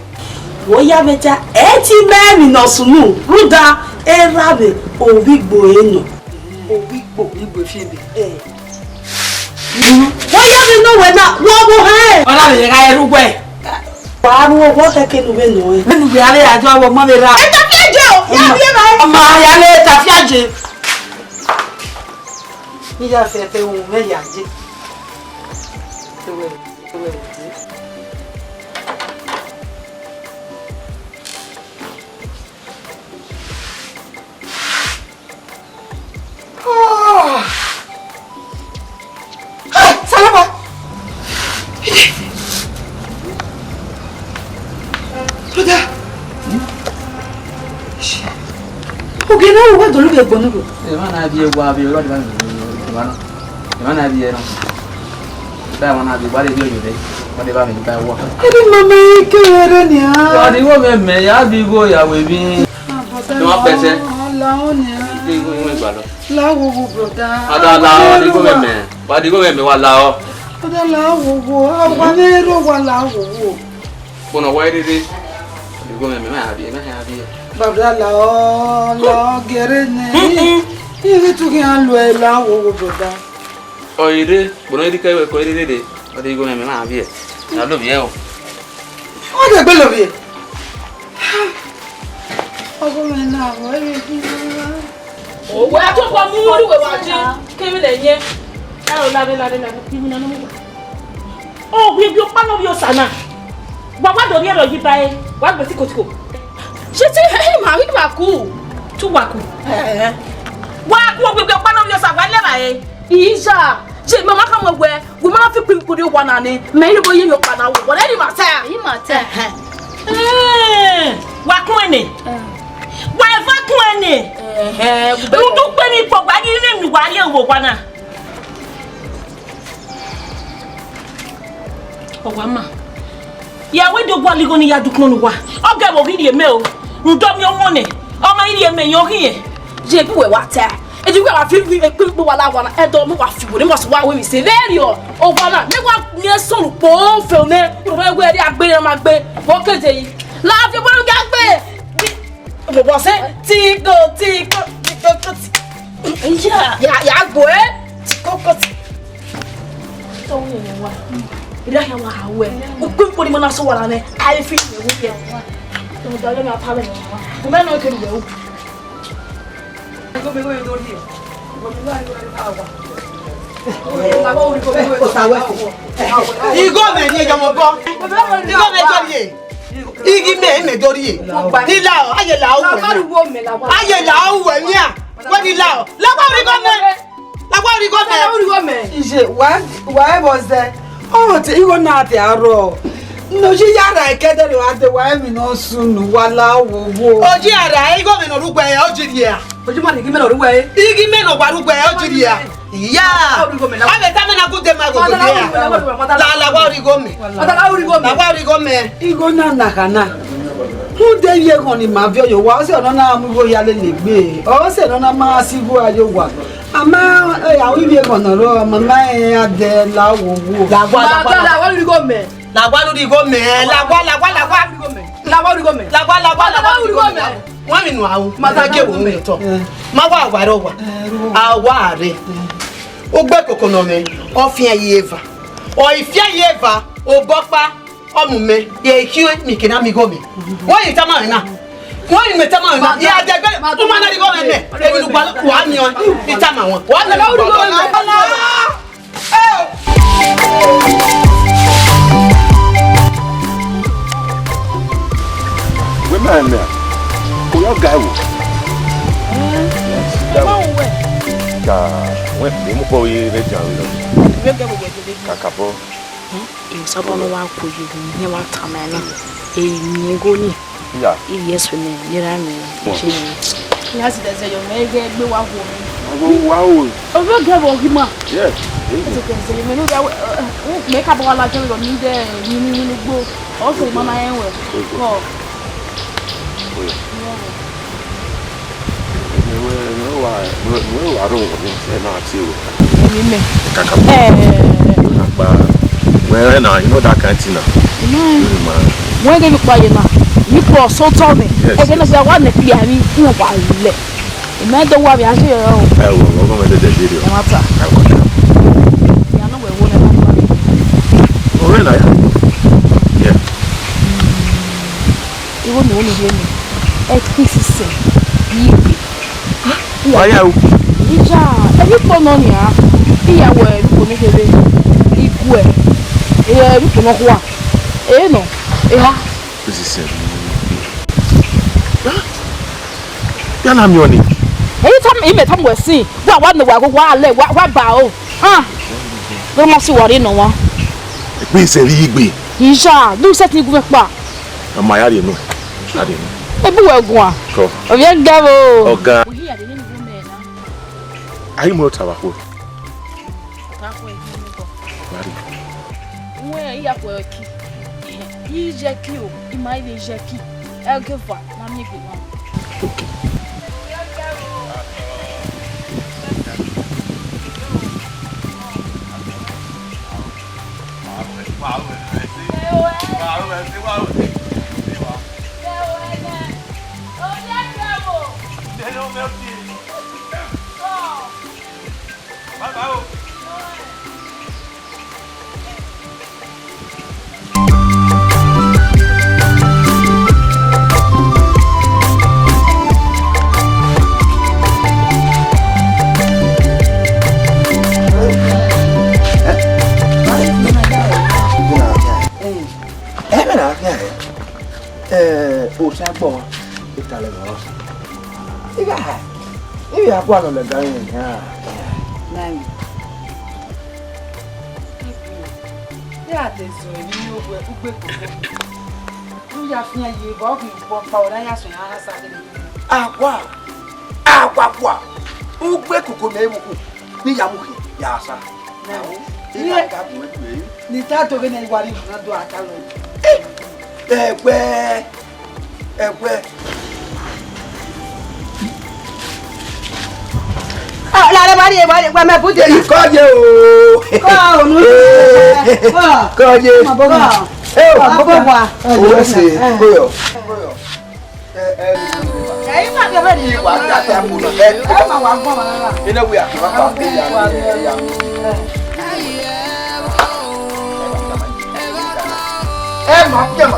Wo ya vbe ta, ẹ ti mẹ emwi ne ọ sunu, rhunmwuda erha vbe ovbi igbo ẹre nọ. Ovbi igbo, igbo fi ebe. Eh. Wo ya vbe nọ wẹ na, wo wo hẹ. Ọ na vbe gha ẹre uwẹ. Wa ru owa kẹkẹ ne u vbe nọ ẹn. Mẹ ne u vbe a vbe ya jọ, ọ ma vbe ra. Ẹ ta fiaje o, ya vbe ra. Ọ ma ya ne ta fiaje. Ni ya fẹ fẹ, u mẹ ya je. Ewe, ewe. Ah! Ah, Salama! Ẹ wo, wẹ dolu vbe egbe ne u ro. Emwa na viọ wa vbe ọrọre, emwa na, emwa na viọ na. Da emwa na viọ, wa de viọ yore, wa de ba vbe ba wa. Eri mama yi ke ere nia. Wa de igho mẹ mẹ, ya bi igho ya we bi. Ni wa pẹsẹ. La o nia. Di igho igho gba lọ. La wo wo, brother. Ada la o, di igho mẹ mẹ. Wa di igho mẹ mẹ, wa la o. Brother, la wo wo. Awa ne ro wa la wo wo. Kpọnọ wa rere. Igho mẹ mẹ, ma ya viẹ, ma ya viẹ. Brother, la o, la o, gere nẹ. Iri tu ghi an lu ẹ, la wo wo, brother. Ọ rere, kpọnọ iri kẹ wẹ kọ rere re. Ọ de igho mẹ mẹ, ma ya viẹ. Na lo viẹ o. Ọ de gbe lo viẹ. Ọgọ mẹ na, ọ rere. Owẹ a tọkọ mu ru wẹ wa je, kevbe lẹ yẹn. Aro lare lare lare, iwinna ne ọ mu wa. Ovbi, ovbi ọkpa ne ovbi Osa na. Wa wa do rhie ẹrọ yi ba ẹre, wa gbe sikosiko. Ṣé tí ẹ máa rí wà kú? Tú wà kú. Wa kú, ovbi, ovbi ọkpa ne ovbi Osa, wa lẹ ba ẹre. Ìyá, ṣe mama ka mọ wẹ, wẹ ma fi kpin kpin wa na ni. Mẹ ni bo ye mi ọkpa na wo, wọlẹ ni ma tẹ. Yi ma tẹ. Ẹhẹn. Ẹhẹn, wa kun ẹnẹ. Wa eva kun ẹnẹ. Ẹhẹn, u do kpe ni kpọ gba, ghi ne mi wa rhie wo wa na. Ọ wa ma. Ya wẹ do gua ligho ni ya dukun ne uwa. Ọ gẹ vbe ọ ghi rhie mẹ o. Rhunmwuda ọmọ nẹ, ọ ma i rhie mẹ yan ọ ghi rẹn. Ye bu wẹ wa ta. Eji wẹ wa fi ekpe kpo wa la wa na. Ẹdọ mẹ wa fi wo ni must wa we mi se. Vbe rriọ, ọ wa na. Mẹ wa miẹn sọnnu kpo fe nẹ. Ro wẹ wẹ ri agbe na ma gbe. Vbe ọ ke de yi. La fi bo ga gbe. Bọbọ sẹ, tiko, tiko, tiko, tiko. Ya, ya, ya gbe, tiko, tiko. Tọwọ yẹn wa. Ira ya wa ha wẹ. Ukpe kpori ma na sọ wa la nẹ. Ai fi yẹn wo yẹ. Tọwọ da lẹ ma pa lẹ. Ku mẹ nọ ke lu wẹ o. Igho mẹ ni ẹjọ mọ bọ. Igho mẹ do rhie. Ighi mẹ, mẹ do rhie. Ni la o, aye la o wẹ. Aye la o wẹ nia. Wẹ ni la o. La wa rhie igho mẹ. La wa rhie igho mẹ. Iye, wa, wa ẹvbo zẹ. Ọ te igho na te arọ. No ji ya ra ẹkẹdẹ rẹ wa de wa emwi ne ọ sunu, wa la wo wo. Ọ ji a ra igho mẹ ne ọ rugbe, ọ ji rhie. Ojú ma ni ighi mẹ ne ọ rugbe. Ighi mẹ ne ọ wa rugbe, ọ ji rhie. Iya. Avbe tama na gude ma gogo ye. La, la wa rhie igho mẹ. La wa rhie igho mẹ. Igho na na khana. Rhunmwuda ivbi ekhọn ni ma viọ ye owa, ọ sẹ nọ na mu igho ya lele egbe. Ọ sẹ nọ na ma si igho a ye owa. Ama, eh, avbe ivbi ekhọn nọ rrọọ, mama ẹre a dẹ la wo wo. La wa, la wa, la wa rhie igho mẹ. La wa rhie igho mẹ. La wa, la wa, la wa. La wa rhie igho mẹ. La wa, la wa, la wa rhie igho mẹ. Wa mi nu aro, ma da ke wo mi tọ. Ma wa wa rọ wa. A wa re. Ugbe koko nọ mẹ, ọ fian ye eva. Ọ i fian ye eva, obọ ọkpa, ọ mu mẹ, ye khian mi ke na mi igho mẹ. Wa ye tama na. Wa ye mẹ tama na. Ye a dẹgbe, u ma na rhie igho mẹ mẹ. Emwi ne u gba, wa miẹn, I tama wọn. Wa miẹn, u gba. Wẹ ma mẹ a, ko ya ga ẹvbo. Yes, ga ẹvbo. Ga, wẹ, mi mu kpọ vbe rẹ dia vbe lọ. Kakabọ. Ẹ, Osanobua ne ọ wa ku ye, ne ọ wa tama ẹn na. Ẹ i miẹn igho nii. Iya. Ivbi ẹse nẹ, ne I ra miẹn je nẹ. Iran si dẹzẹ yọ mẹ, ghẹ gbe wa ho mẹ. Wa ho. Ovbi ọgẹ vbe ọ ghi ma. Yes. Ẹsẹ kẹsẹ, mẹ ne u dia, mẹ ka bọ wa ladian vbe ni dẹ, ni, ni, ni ugbo. Ọ sẹ ma na rẹn wẹ. Kọ. Ẹmwẹ, ẹmwẹ wa, ẹmwẹ wa rre owa ni, ẹ na tie wẹ. Ẹmwẹ mẹ. Kaka. Eh. Akpa. Wẹ rẹ na, you know that kind thing na. Mm. Mm, man. Wẹ ghe ni kpa ye na. Ni kpa ọsọ tọ mẹ. Yes, ẹgẹ na yes. Wa nẹ kpia ni, ku wa lẹ. Mẹ do wa vbe a ye o. Ẹ wo, ọgọ mẹ dede dede o. Ẹ ma ta. Ẹ wo. Ya no wẹ wo nẹ. Ọrẹ na ya. Yeah. Igho ne ọ miẹn rhie nẹ, ẹkpo isisẹ ye igbe. Wa ya ru. Iya, emwi kpo nọ nia, I ya wẹ emwi kpo ne kherhe, I guẹ, emwi kpo nọ khua, ẹ nọ, eha. Isisẹ ye igbe. Ya na miẹn ọnii. Emwi tama, imẹ tama wẹ sin, wa, wa nọ, wa, wa lẹ, wa, wa ba o. Ah, vbe ma si wa rre nọ wa. Egbe isẹ vbe igbe. Iya, do set ni gu mwẹ kpa. A ma ya rhie nọ. A rhie nọ. Ebu wẹ guan. Kọ. Ovbi ẹgẹ vbo? Ọga. Uhi ya de ne ni wo mẹ na. A i mu ọta vbe akhuẹ. Ọta akhuẹ, ẹ i mu kọ. Mari. Uwẹ, I ya khuẹ ki. I ye ki o, I ma i vbe ye ki. Ẹgeva, na miẹn egbe na. Okay. Ẹmwẹ na khian rẹ, eh, osa gbọ, italẹ vbe ọsa. Igha, igha gua nọ lẹga rẹn nian. Nani. Ya te zọ emwi ne ugbe koko. U ya fian ye vbe ọ ghi kpọ kpa, ọ na ya suẹn a sa kere. Akua, akua, akua. Ugbe koko mẹ vbe ukhu. Ne I ya mu khin, ya sa. Nani. Igha ka bu egbe. Ne I ta do ghe ne I wa rhie unu na do a ta lọ. Ẹgbẹ, ẹgbẹ. Ah, la re bari, bari, wa mẹ bude na. Kọ ye o. Kọ onu. Kọ. Kọ ye. Ma bo. Kọ. Eh, o. Ma bo wa. O se, ko yo. Ko yo. Eh, eh. Ẹ, ima ke bẹ ni. Wa ta ta ko na. Eh. Ẹ ma wa gbọn ma na. Ina wi a, wa ta ko ya, ya. Ẹ ma fian ma.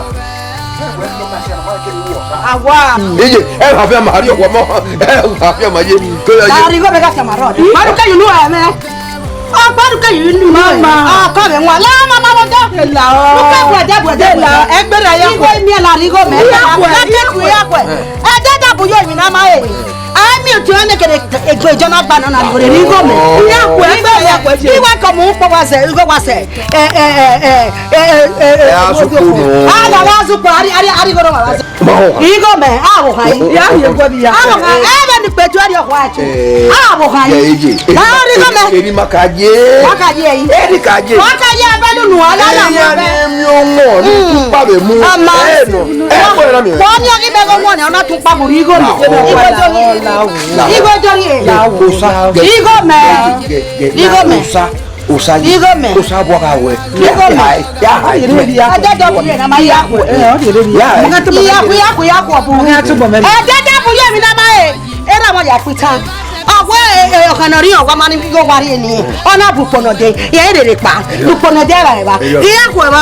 Awa. Iye, ẹ ma fian ma, a ri ọkhuọ mọ. Ẹ ma fian ma ye. Ko yo ye. Ari go be ka fian ma rọ. Ma ru ke yu nu ẹ mẹ. Ọ gba ru ke yu nu. Mama. Ọ kọ be wọn. La mama wo do. La o. Ru ke bu ẹdẹ bu ẹdẹ. La ẹgbẹ rẹ ya. Iwe mi la ri go mẹ. Ya ku, ya ku. Ẹ dẹ da bu yo mi na ma e. Ai mi otu ẹmẹ kẹdẹ egbe Jona gba nọ na rhie igho mẹ. Iran ku ẹgbẹ ya ku ẹjẹ. Iwe kọ mu kpọ wa sẹ, igho wa sẹ. Ẹ, ẹ, ẹ, ẹ, ẹ, ẹ, ẹ, ẹ, ẹ, a sukpọ nọ. A na wa sukpọ, ari, ari, ari igho wa sẹ. Ma họn. Igho mẹ, a wo ha yi. Ya ye gwe bi ya. A wo ha, ẹ bẹ ni petu ẹri ọkwa ẹtu. A wo ha yi. Ya eje. Na ri igho mẹ. Eri ma ka ye. Ma ka ye yi. Eri ka ye. Ma ka ye ẹ bẹ nunu ala na. Eri mẹ. Ani mi o mọ, ni tu pa be mu. Ama. Ẹ nọ. Ẹ ko ra mi. Wọ́n ní ọgí bẹ́ẹ̀ kó wọ́n ní ọ̀nà tún pàbùrù igò mi. Igò jọ ní. Igò jọ ní. Osa. Igò mẹ. Igò mẹ. Osa. Osa. Igò mẹ. Osa bọ ka wẹ. Igò mẹ. Ya ha. Ajá jọ bùrù yẹn na ma ya kú. Ya. Ya kú ya kú ya kú ọ̀bùrù. Ajá jọ bùrù yẹn mi na ma ye. Era wọn ya kú tán. Ọwọ́ ọ̀kan náà rí ọ̀wá máa ní yóò wá rí ènìyàn. Ọ̀nà bùpọ̀nà dé. Yẹ èrè rè pa. Bùpọ̀nà dé ẹ̀rà ẹ̀rà. Ìyá kú ẹ̀rà.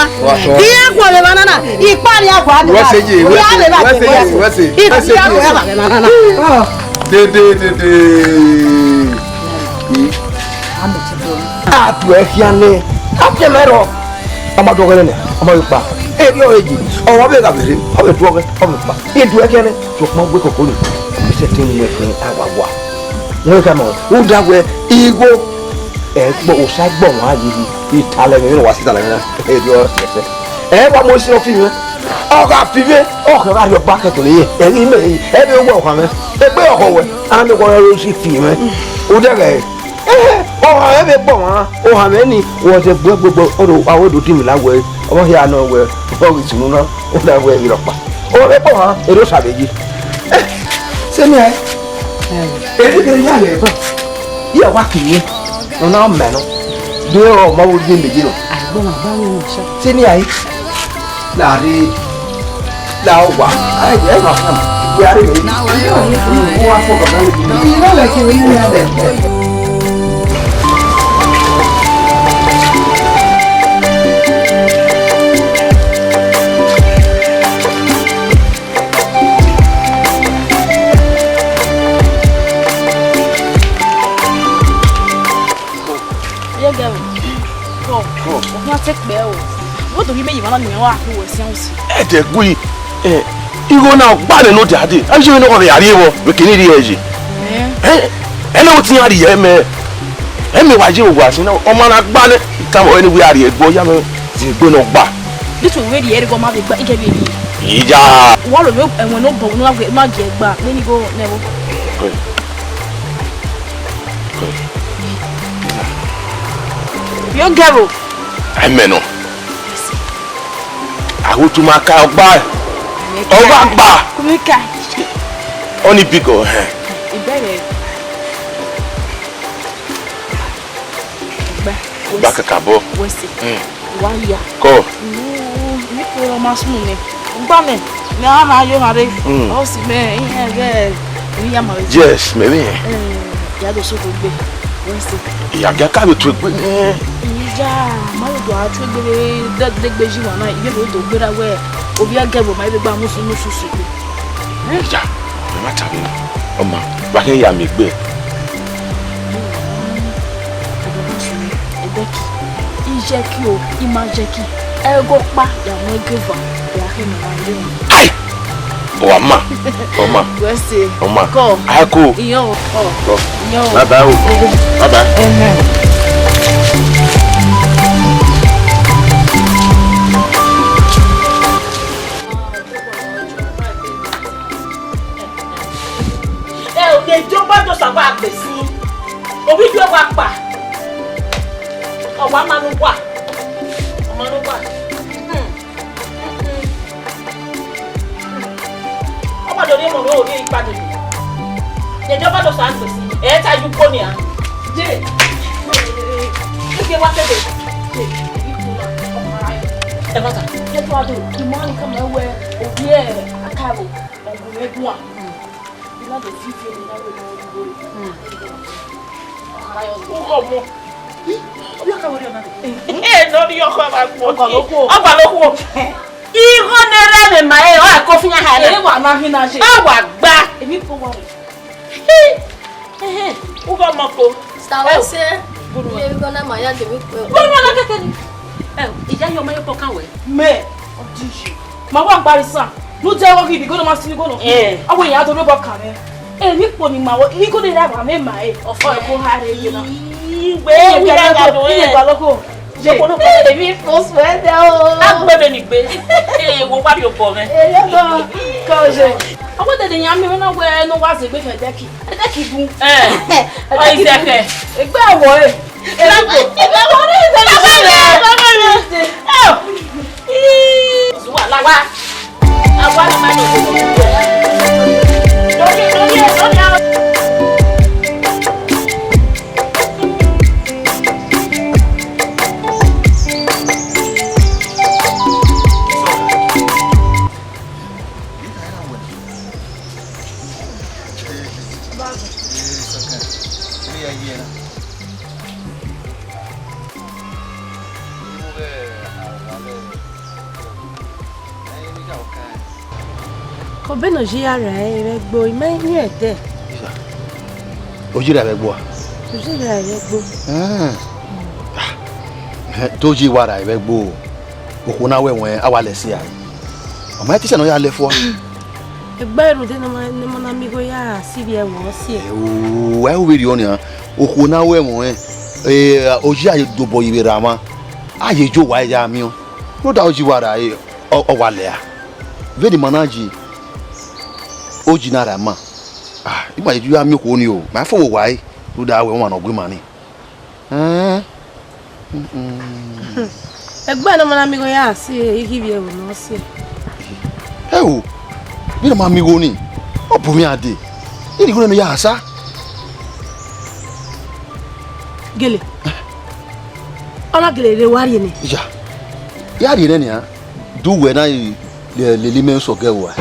Ìyá kú ẹ̀rà nana. Ìpá ni àgbà ni. Wọ́n ṣe yé, wọ́n ṣe, wọ́n ṣe, wọ́n ṣe, wọ́n ṣe. Ìyá kú ẹ̀rà nana. Dede, dede. A tu ẹ khian nẹ. A fian mẹ rọ. Ọmọ dọghe nẹ, ọmọ yọ kpa. Eri ọ eji. Ọmọ bẹ gha vbe rre, ọ vbe tu ọghẹ, ọ vbe kpa. I tu ẹ khian nẹ. Sokpan gbe koko ni. Ise te mu ẹkhin awawa. Wọ́n ka mọ̀, ó dá wẹ igho. Ẹ gbọ́, Osa gbọ́ wọn aye yi. Italẹ mi, wa si italẹ mi na. Eri ọ sẹsẹ. Ẹ wa mo si ọ fi mi. Ọ gha fi mi. Ọ kẹ gha rhie ọgba kẹkẹ ne. Ẹ ghi mẹ. Ẹ bẹ wẹ ọkhan mẹ. Ẹ gbẹ ọkhan wẹ. Ana mi wọ ro si fi mi. Ó dẹ ghe. Ọha mwẹ vbe kpọ mwa, ọha mwẹ ni, wẹ ọzẹ gbuẹ gbogbo, ọ do, a wẹ do dinmwi la wẹ, ọ hia nọ wẹ, ọ ghi sunu na, ọ na wẹ vbe rhọkpa. Ọ vbe kpọ mwa, erha Osa vbe yi. Sẹ mẹ, erha kherhe ya lẹ ba, iran wa kiri, nọ na mẹ nọ, de ọ ma wo de meje nọ. Agbọn ma ba wẹ nọ sẹ. Sẹ mẹ, Larre, la owa. Ai, ẹ ma fọ. Wẹ a rẹ mẹ. Mo wa fọ baba mi. Ina lẹ ke mi ya lẹ. Ye gẹ o. Kọ. Kọ. O ma te kpẹ o. Wo do ghi me yi mama ni wa ku we sian usi. Ẹ dẹ gui. Ẹ, igho na gba nẹ ne ọ dia dee. A ye ne ọ vbe ya rrie vbọ, vbe kene rrie ye. Ẹ. Ẹ, ẹ ne wo ti ya rrie mẹ. Ẹ mẹ wa ye vbe wa sin na, ọ ma na gba nẹ. Tama ẹni wẹ a rrie ẹgbọ ya mẹ. Zẹ egbe ne ọ gba. This one wey the area go ma be gba, I get baby. Iya. Wa lo yo ẹwọn no bọ no wa ma je gba, me ni go never. Good. Good. Yo gẹro. Ẹmẹ nọ. Awo tuma ka ọgba. Ọgba gba. Kumika. Oni bigo, eh. Ibẹrẹ. Gba. Gba kakabọ. Wẹse. Mm. Wa ya. Kọ. Ni ko ma sunu nẹ. Gba mẹ. Mẹ a ma yo na re. Mm. Ọ si mẹ, ihe ẹghẹ, emwi ya ma re. Yes, mẹ vbe. Eh, ya do so ko gbe. Wẹse. Iya, gha ka vbe tuegbe nẹ. Iya, ma yo do a tuegbe re, de, de gbe ji wa na, iye do do gbe ra wẹ, ovbi ẹgẹ vbe ma ibe gba musu, musu, su gbe. Iya, mẹ ma ta vbe. Ọma, wa khin ya miẹn egbe. Ẹdẹki, iyẹki o, ima yẹki, ẹghẹ ọkpa ya mu ẹgẹ eva, ya khin ne ma ye. Ai! Ọma, ọma. Wẹse. Ọma. Kọ. A ko. Iyẹn o. Kọ. Iyẹn o. Bye bye o. Bye bye. Ẹhẹn. Ẹ ò lè jó gbọ́dọ̀ sàgbà àgbè sí. Orí yóò wá pa. Ọ̀wá máa ń wà. Ọmọ ló wà. Hmm. Ọ gbọ́dọ̀ rí ọmọ mi ò rí ipa dòdò. Dèjọ́ gbọ́dọ̀ sàgbè sí. Ẹ ta ju kó ni à. Jẹ́. Ike wá tẹ̀lé. Ẹ bá ta. Ẹ tó a dùn. Ìmọ̀ nìkan mọ̀ ẹ wẹ òbí ẹ̀ àkàrò ọ̀gùn ẹ̀gùn à. Ọgọ mọ. Ee, nọ ni ọkọ ma gbọ. Ọgba lọ khuo. Ọgba lọ khuo. Igho ne rẹ vbe ma ẹre, ọ ra ko fian ha na. Ere wa ma hin na je. Ọ wa gba. Emwi ko wa re. Ugho mọ ko. Star West. Ye igho na ma ya de mi ko. Gbọdọ na kẹkẹ ni. Ẹ, ìyá yọ ọmọ yẹn pọ kan wẹ. Mẹ, ọdún yìí. Ma wa gba isan. Nu jẹ wo gidi, gono ma sini gono. Eh. Awo ya do robo kan. Eh, mi po ni ma wo, mi ko de ra ba me ma e. Ọfọ ko ha re ye na. Iwe wi ra ga do e. Gba loko. Ye ko no ko. Èmi fo sweater o. Agbe me ni gbe. Eh, wo wa ri obo me. Eh, yo ko ko je. Awo de de yan mi na we no wa ze gbe fe deki. Deki bu. Eh. O ise ke. Egbe awo e. Obọ ne ọ ye ra ẹre vbe ẹgbo, I ma miẹn ẹdẹ. Ọ ye ra vbe ẹgbo a? Ọ ye ra vbe ẹgbo. Ẹn. Ah, te ọ ye wa ra vbe ẹgbo. Okhuo na wẹ wẹn, a wa lẹ ẹse a. Ọ ma te sẹ ne ọ ya lẹ fua. Egbe rhunmwuda ne ọ ma, ne ọ ma na miẹn igho ya sivbi ẹvbo ọ si ẹe. Ẹ o, ẹ o vberriọ nian. Okhuo na wẹ wẹn, eh, ọ ye a ye dobọ yi vbe ra mwa. A ye jo wa ya miẹn. Rhunmwuda ọ ye wa ra ẹre, ọ, ọ wa lẹ a. Vbene ima na yi, oyi na ra ima. Ah, ima ye ju ya miẹn okhuo ni o, ma fo vbe owa ẹre, rhunmwuda wẹ ọmwa ne ọ gu ima ni. Ẹn? Mm-mm. Egbe ne ọ ma na miẹn igho ya si, I ghi vbiẹ ẹvbo ne ọ si. Ẹ o, vbene ọ ma miẹn igho ni, ọ bu mwẹ a dee. I rhie igho nene ya sa. Gele. Ọ na gele rre wa rhie nẹ. Ya, ya rhie nẹ nian. Du wẹ na i lele imẹ sẹ ọgẹ rua.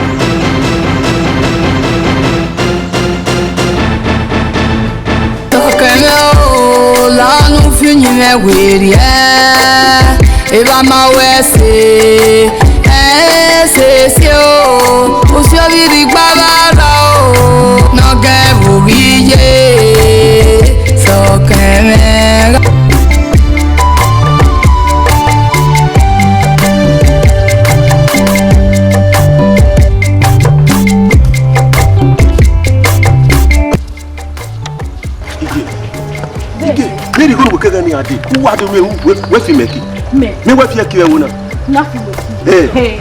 Tọkẹmwẹ o, la unu fi yin mwẹ werriẹ, evba ma wẹ ẹse, ẹse si o, usi ovbi rhie igba vbe arọ o, ne ọ gẹ vbe ovbi ye, tọkẹmwẹ gha. Ige, Ige, ne rhie igho ne uwẹ kẹghẹ ne iran dee, u wa dee, wẹ, wẹ, wẹ fi mẹ ki. Mẹ? Mẹ wẹ fi ẹki vbe ẹvbo na. Na fi mẹ ki. Eh. Hey.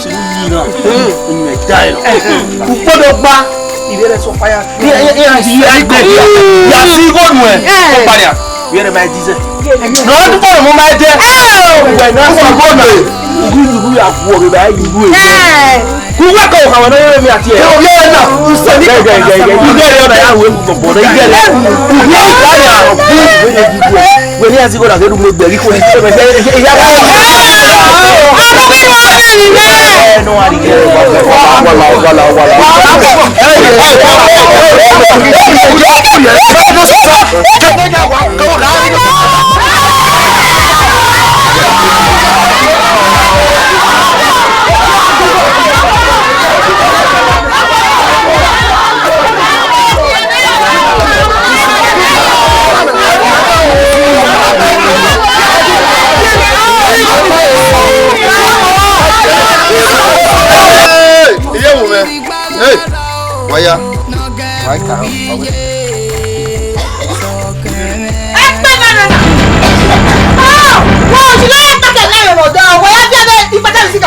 si yi na. Unu ẹ da ẹ. Ukpodo gba. Ivie rẹ sọ fire. Iran ti ya igbe. Ya si igho nuẹn. Ọ kparian. Ivie rẹ ma dize. Nọ, ọ dukọ mọ ma dẹ. Uwẹ na si igho nuẹn. Ugu ugu ya fu ọghe ba igho. Uwa ka okhawa ne ọ yere emwi atiẹ. Ẹ, ovbi ẹre na, u sẹ ni. Gẹ, gẹ, gẹ, gẹ. Igẹrẹ ọna ya ru ewu bọbọ nẹ, igẹrẹ. Ubi ni ka ya, ubi ni ka ya. Wẹ ni a si gọra ghe ru mu egbe ghi koni. Iya. Ẹ, no, a ri gẹrẹ. Wala, wala, wala, wala.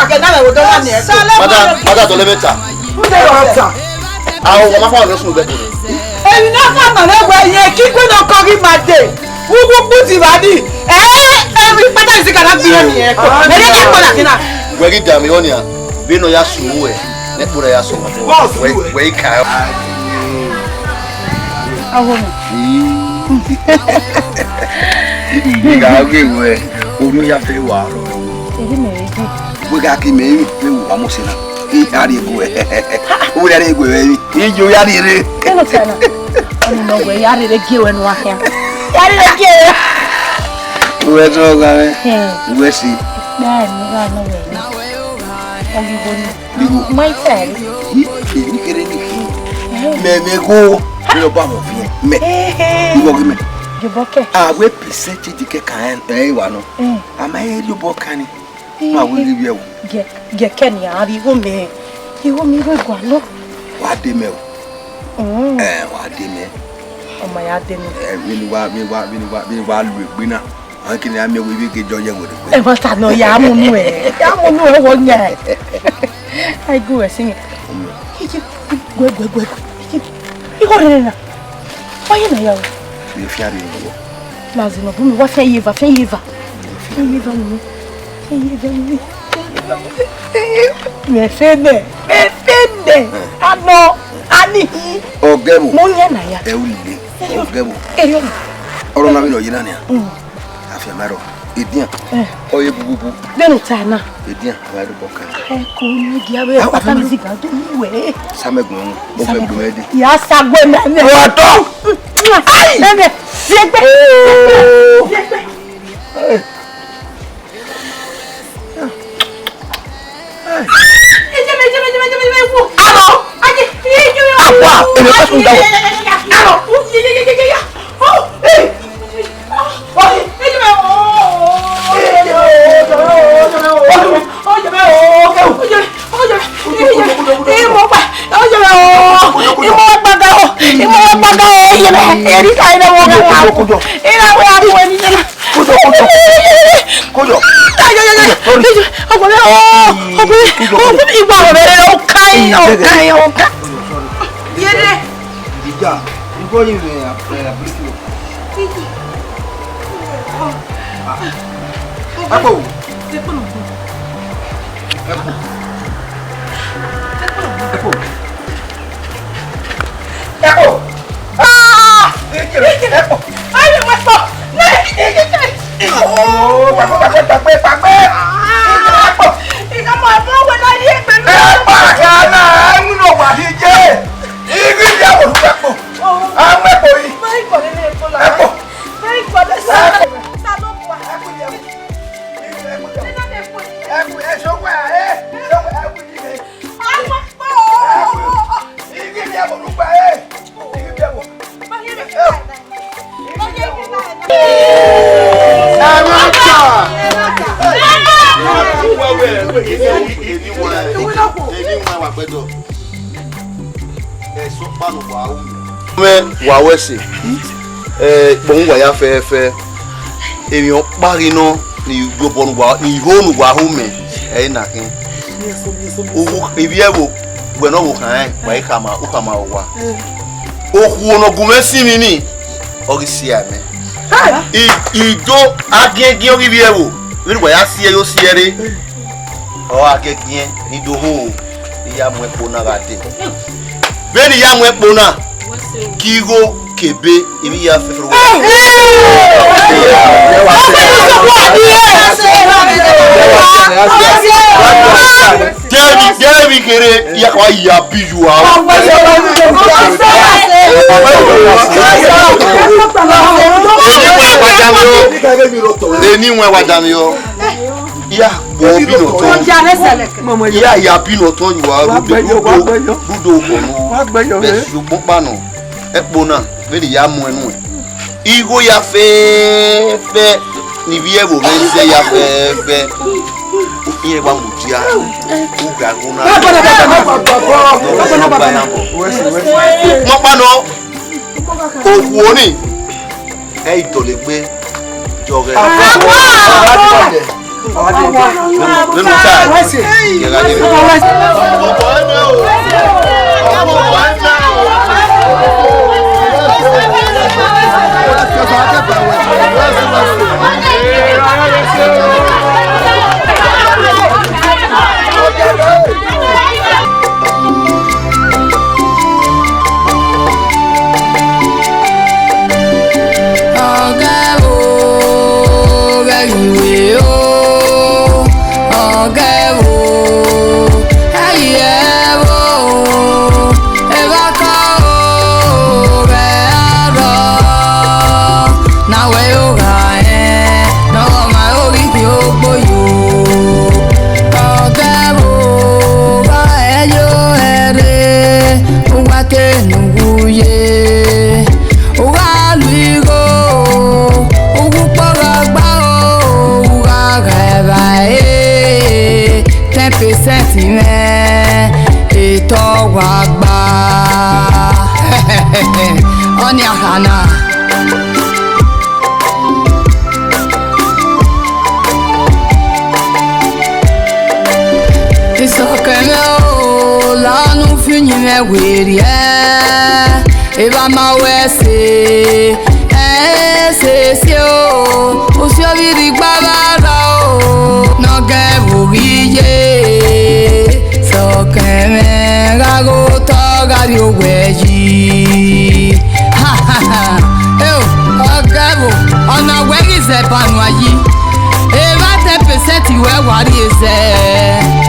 Ẹgẹ na vbe odọ wa ni ẹko. Madam, madam, dọlọ ẹmwata. Ude rọ ta. Aho, wa ma fa ọnọ sunu bẹghe. Emwi ne ọ fa ma vbe wẹ yẹn, ke ikun nọ kọ ghi ma dee. Uwu kputi vba ni. Eh, emwi kpata ni si ka na gbe irẹn ni ẹko. Ẹre ka kpọna kina. Wẹ ghi dame ọnia, vbene ọ ya sunu ruẹ, ne ẹkpo na ya sunu. Wẹ, wẹ i ka. Aho. Ii. Gha ghe wẹ, orhiọn ya fẹ wa rọ. Eri mẹ re je. Wẹ gha ke mẹ ru, vbe wa mose na. I ya rhie gu ẹ. Wẹ ya rhie gu ẹ vbe. I yo ya rhie re. Kẹlẹ ọtẹn na. Ọni nọ wẹ ya rhie re gie wẹ nu akhian. Ya rhie re gie wẹ. Wẹ tọ gha mẹ. Hmm. Wẹ si. Bẹẹni, gha nọ wẹ. Ọghi bo ni. Igho. Ma i tẹ. Ii, ii, kere ni. Mẹ, mẹ gho. Mi ọba mọ fi mẹ. Igho ghi mẹ. Jobọ kẹ. A wẹ percentage kẹ kan ẹ wa nọ. Mm. A ma eri obọ kan ni. Ma wẹ ghi vbiẹ o. Gẹ, gẹ kẹ ni a ri igho mẹ. Igho mi igho gualọ. Wa de mẹ o. Mm. Eh, wa de mẹ. Ọ ma ya de mẹ. Eh, vbene wa, vbene wa, vbene wa, vbene wa lu egbe na. Ọkẹn ne a miẹn wẹ ivbi ke jọ yẹ wẹ. Ẹ ma ta nọ, ya mu nu ẹ. Ya mu nu ẹ wọ nya. Ai gu ẹ sin. Gue, gue, gue, gue. Igho rere na. Wa ye na ya o. Fi fi ari ni wo. Lazi no bu mi wa fi ye va, fi ye va. Fi ye va mi. Fi ye va mi. Mẹ fe mẹ. Mẹ fe mẹ. Ano. Ani. Ọgẹbo. Mo ye na ya. Ẹ u le. Ọgẹbo. Ẹ yo. Ọrọ na mi nọ ye na nia. Mm. Afianma rrọọ, edian, eh, ọ ye bububu. Vbene u ta na. Edian, a gha rhie obọ kan. Ẹ ko ni gia vbe. Ah, pata mi ziga do ni wẹ. Samẹ gbẹn wọn, mo fẹ gbẹn ẹdẹ. Ya sa gbẹn mẹ. Wa dọ. Ai! Ẹmẹ, ziegbe. Oh. Ziegbe. Hey. Apa, èmi fẹ́ sùn dáwọ̀. Kojo, kojo. Kojo. Kojo. Kojo. Ọkùnrin, ọkùnrin, ọkùnrin, ìgbà wo bẹ̀rẹ̀ lọ ká yín, ọ̀ká yín, ọ̀ká. Yẹrẹ. Ìjà, ìgbọ́ yìí rẹ̀ àpẹẹrẹ àbíkú. Ẹ kú. Ẹ kú. Ẹ kú. Ẹ kú. Ah! Ẹ kú. Ayi, mo kpọ. Oh, pàgbé, pàgbé, pàgbé, pàgbé. Ẹ kú. Ìgbà mo mọ wẹ náà yé pẹ̀lú. Ẹ pa àga náà, ẹ mú lọ wà ní jẹ́. Igi ìyàwó ló fẹ́ pọ̀. Àwọn ẹ̀kọ́ yìí. Ẹ kú. Mẹ wa wẹ ẹse, ẹ, ikpọhọn wa ya fẹẹfẹ, emwi ọkpa ghi nọ ni iyobọ ne uwa, ni igho ne uwa ho mẹ, ẹ i na khin. Ivbi ẹvbo, wẹ ne ọ vbe khan rẹn, wa i khama, u khama uwa. Okhuo ne ọ gu mwẹ sinmwi nii, ọ ghi si a mẹ. I, I do agiẹngiẹn ọghe ivbi ẹvbo, vbene uwa ya si ẹre, ọ si ẹre. Ọ gha giẹgiẹn ni do ho, I ya mu ẹkpo na gha dee. Vbene I ya mu ẹkpo na, ke igho ke ebe, emwi ya fẹfẹre uwa. Dẹmwi, dẹmwi kherhe, I ya ka ya bi yu aro. Eni wẹ wa dami o. Eni wẹ wa dami o. I ya gbe obọ ne otọ. I ya ya obọ ne otọ yu aro. Rudo, rudo, rudo obọ nọ. Bẹghe sẹ ugbọnkpa nọ, ẹkpo na, vbene I ya mu ẹn nuẹn. Igho ya fẹẹfẹ, ne ivbi ẹvbo mwẹ zẹ ya fẹẹfẹ. Irẹn wa mudia, u gha gu na. Ugbọnkpa nọ, okhuo ni, ẹ i dọlegbe, jọghẹ. Ọgẹvbo ghẹ ghi we o, ọgẹvbo ghẹ ghi ẹvbo, evbakọ o ghẹ a rrọọ, ne a wẹ yo gha rẹn ne ọ ma ro ghi khin ogboyo. Ọgẹvbo gha ẹ yo ẹre, uwa te ne uwu ye. U gha lu igho, uwu ukpọgha gba o, u gha gha evbare, ten percent mwẹ, etọ wa gba. Ọnii a kha na. Isọkẹn mwẹ o, la ne u fi uyinmwẹ werriẹ, evba ma wẹ ẹse, ẹse si o, usi ovbi rhie igba vbe arrọọ o, ne ọgẹvbo ghi ye, Isọkẹn mwẹ gha ghe otọ gha rrie owẹ yi. Eo, ọgẹvbo, ọna wẹ ghi zẹ ba nuan yi, evba ten percent wẹ wa rhie zẹ.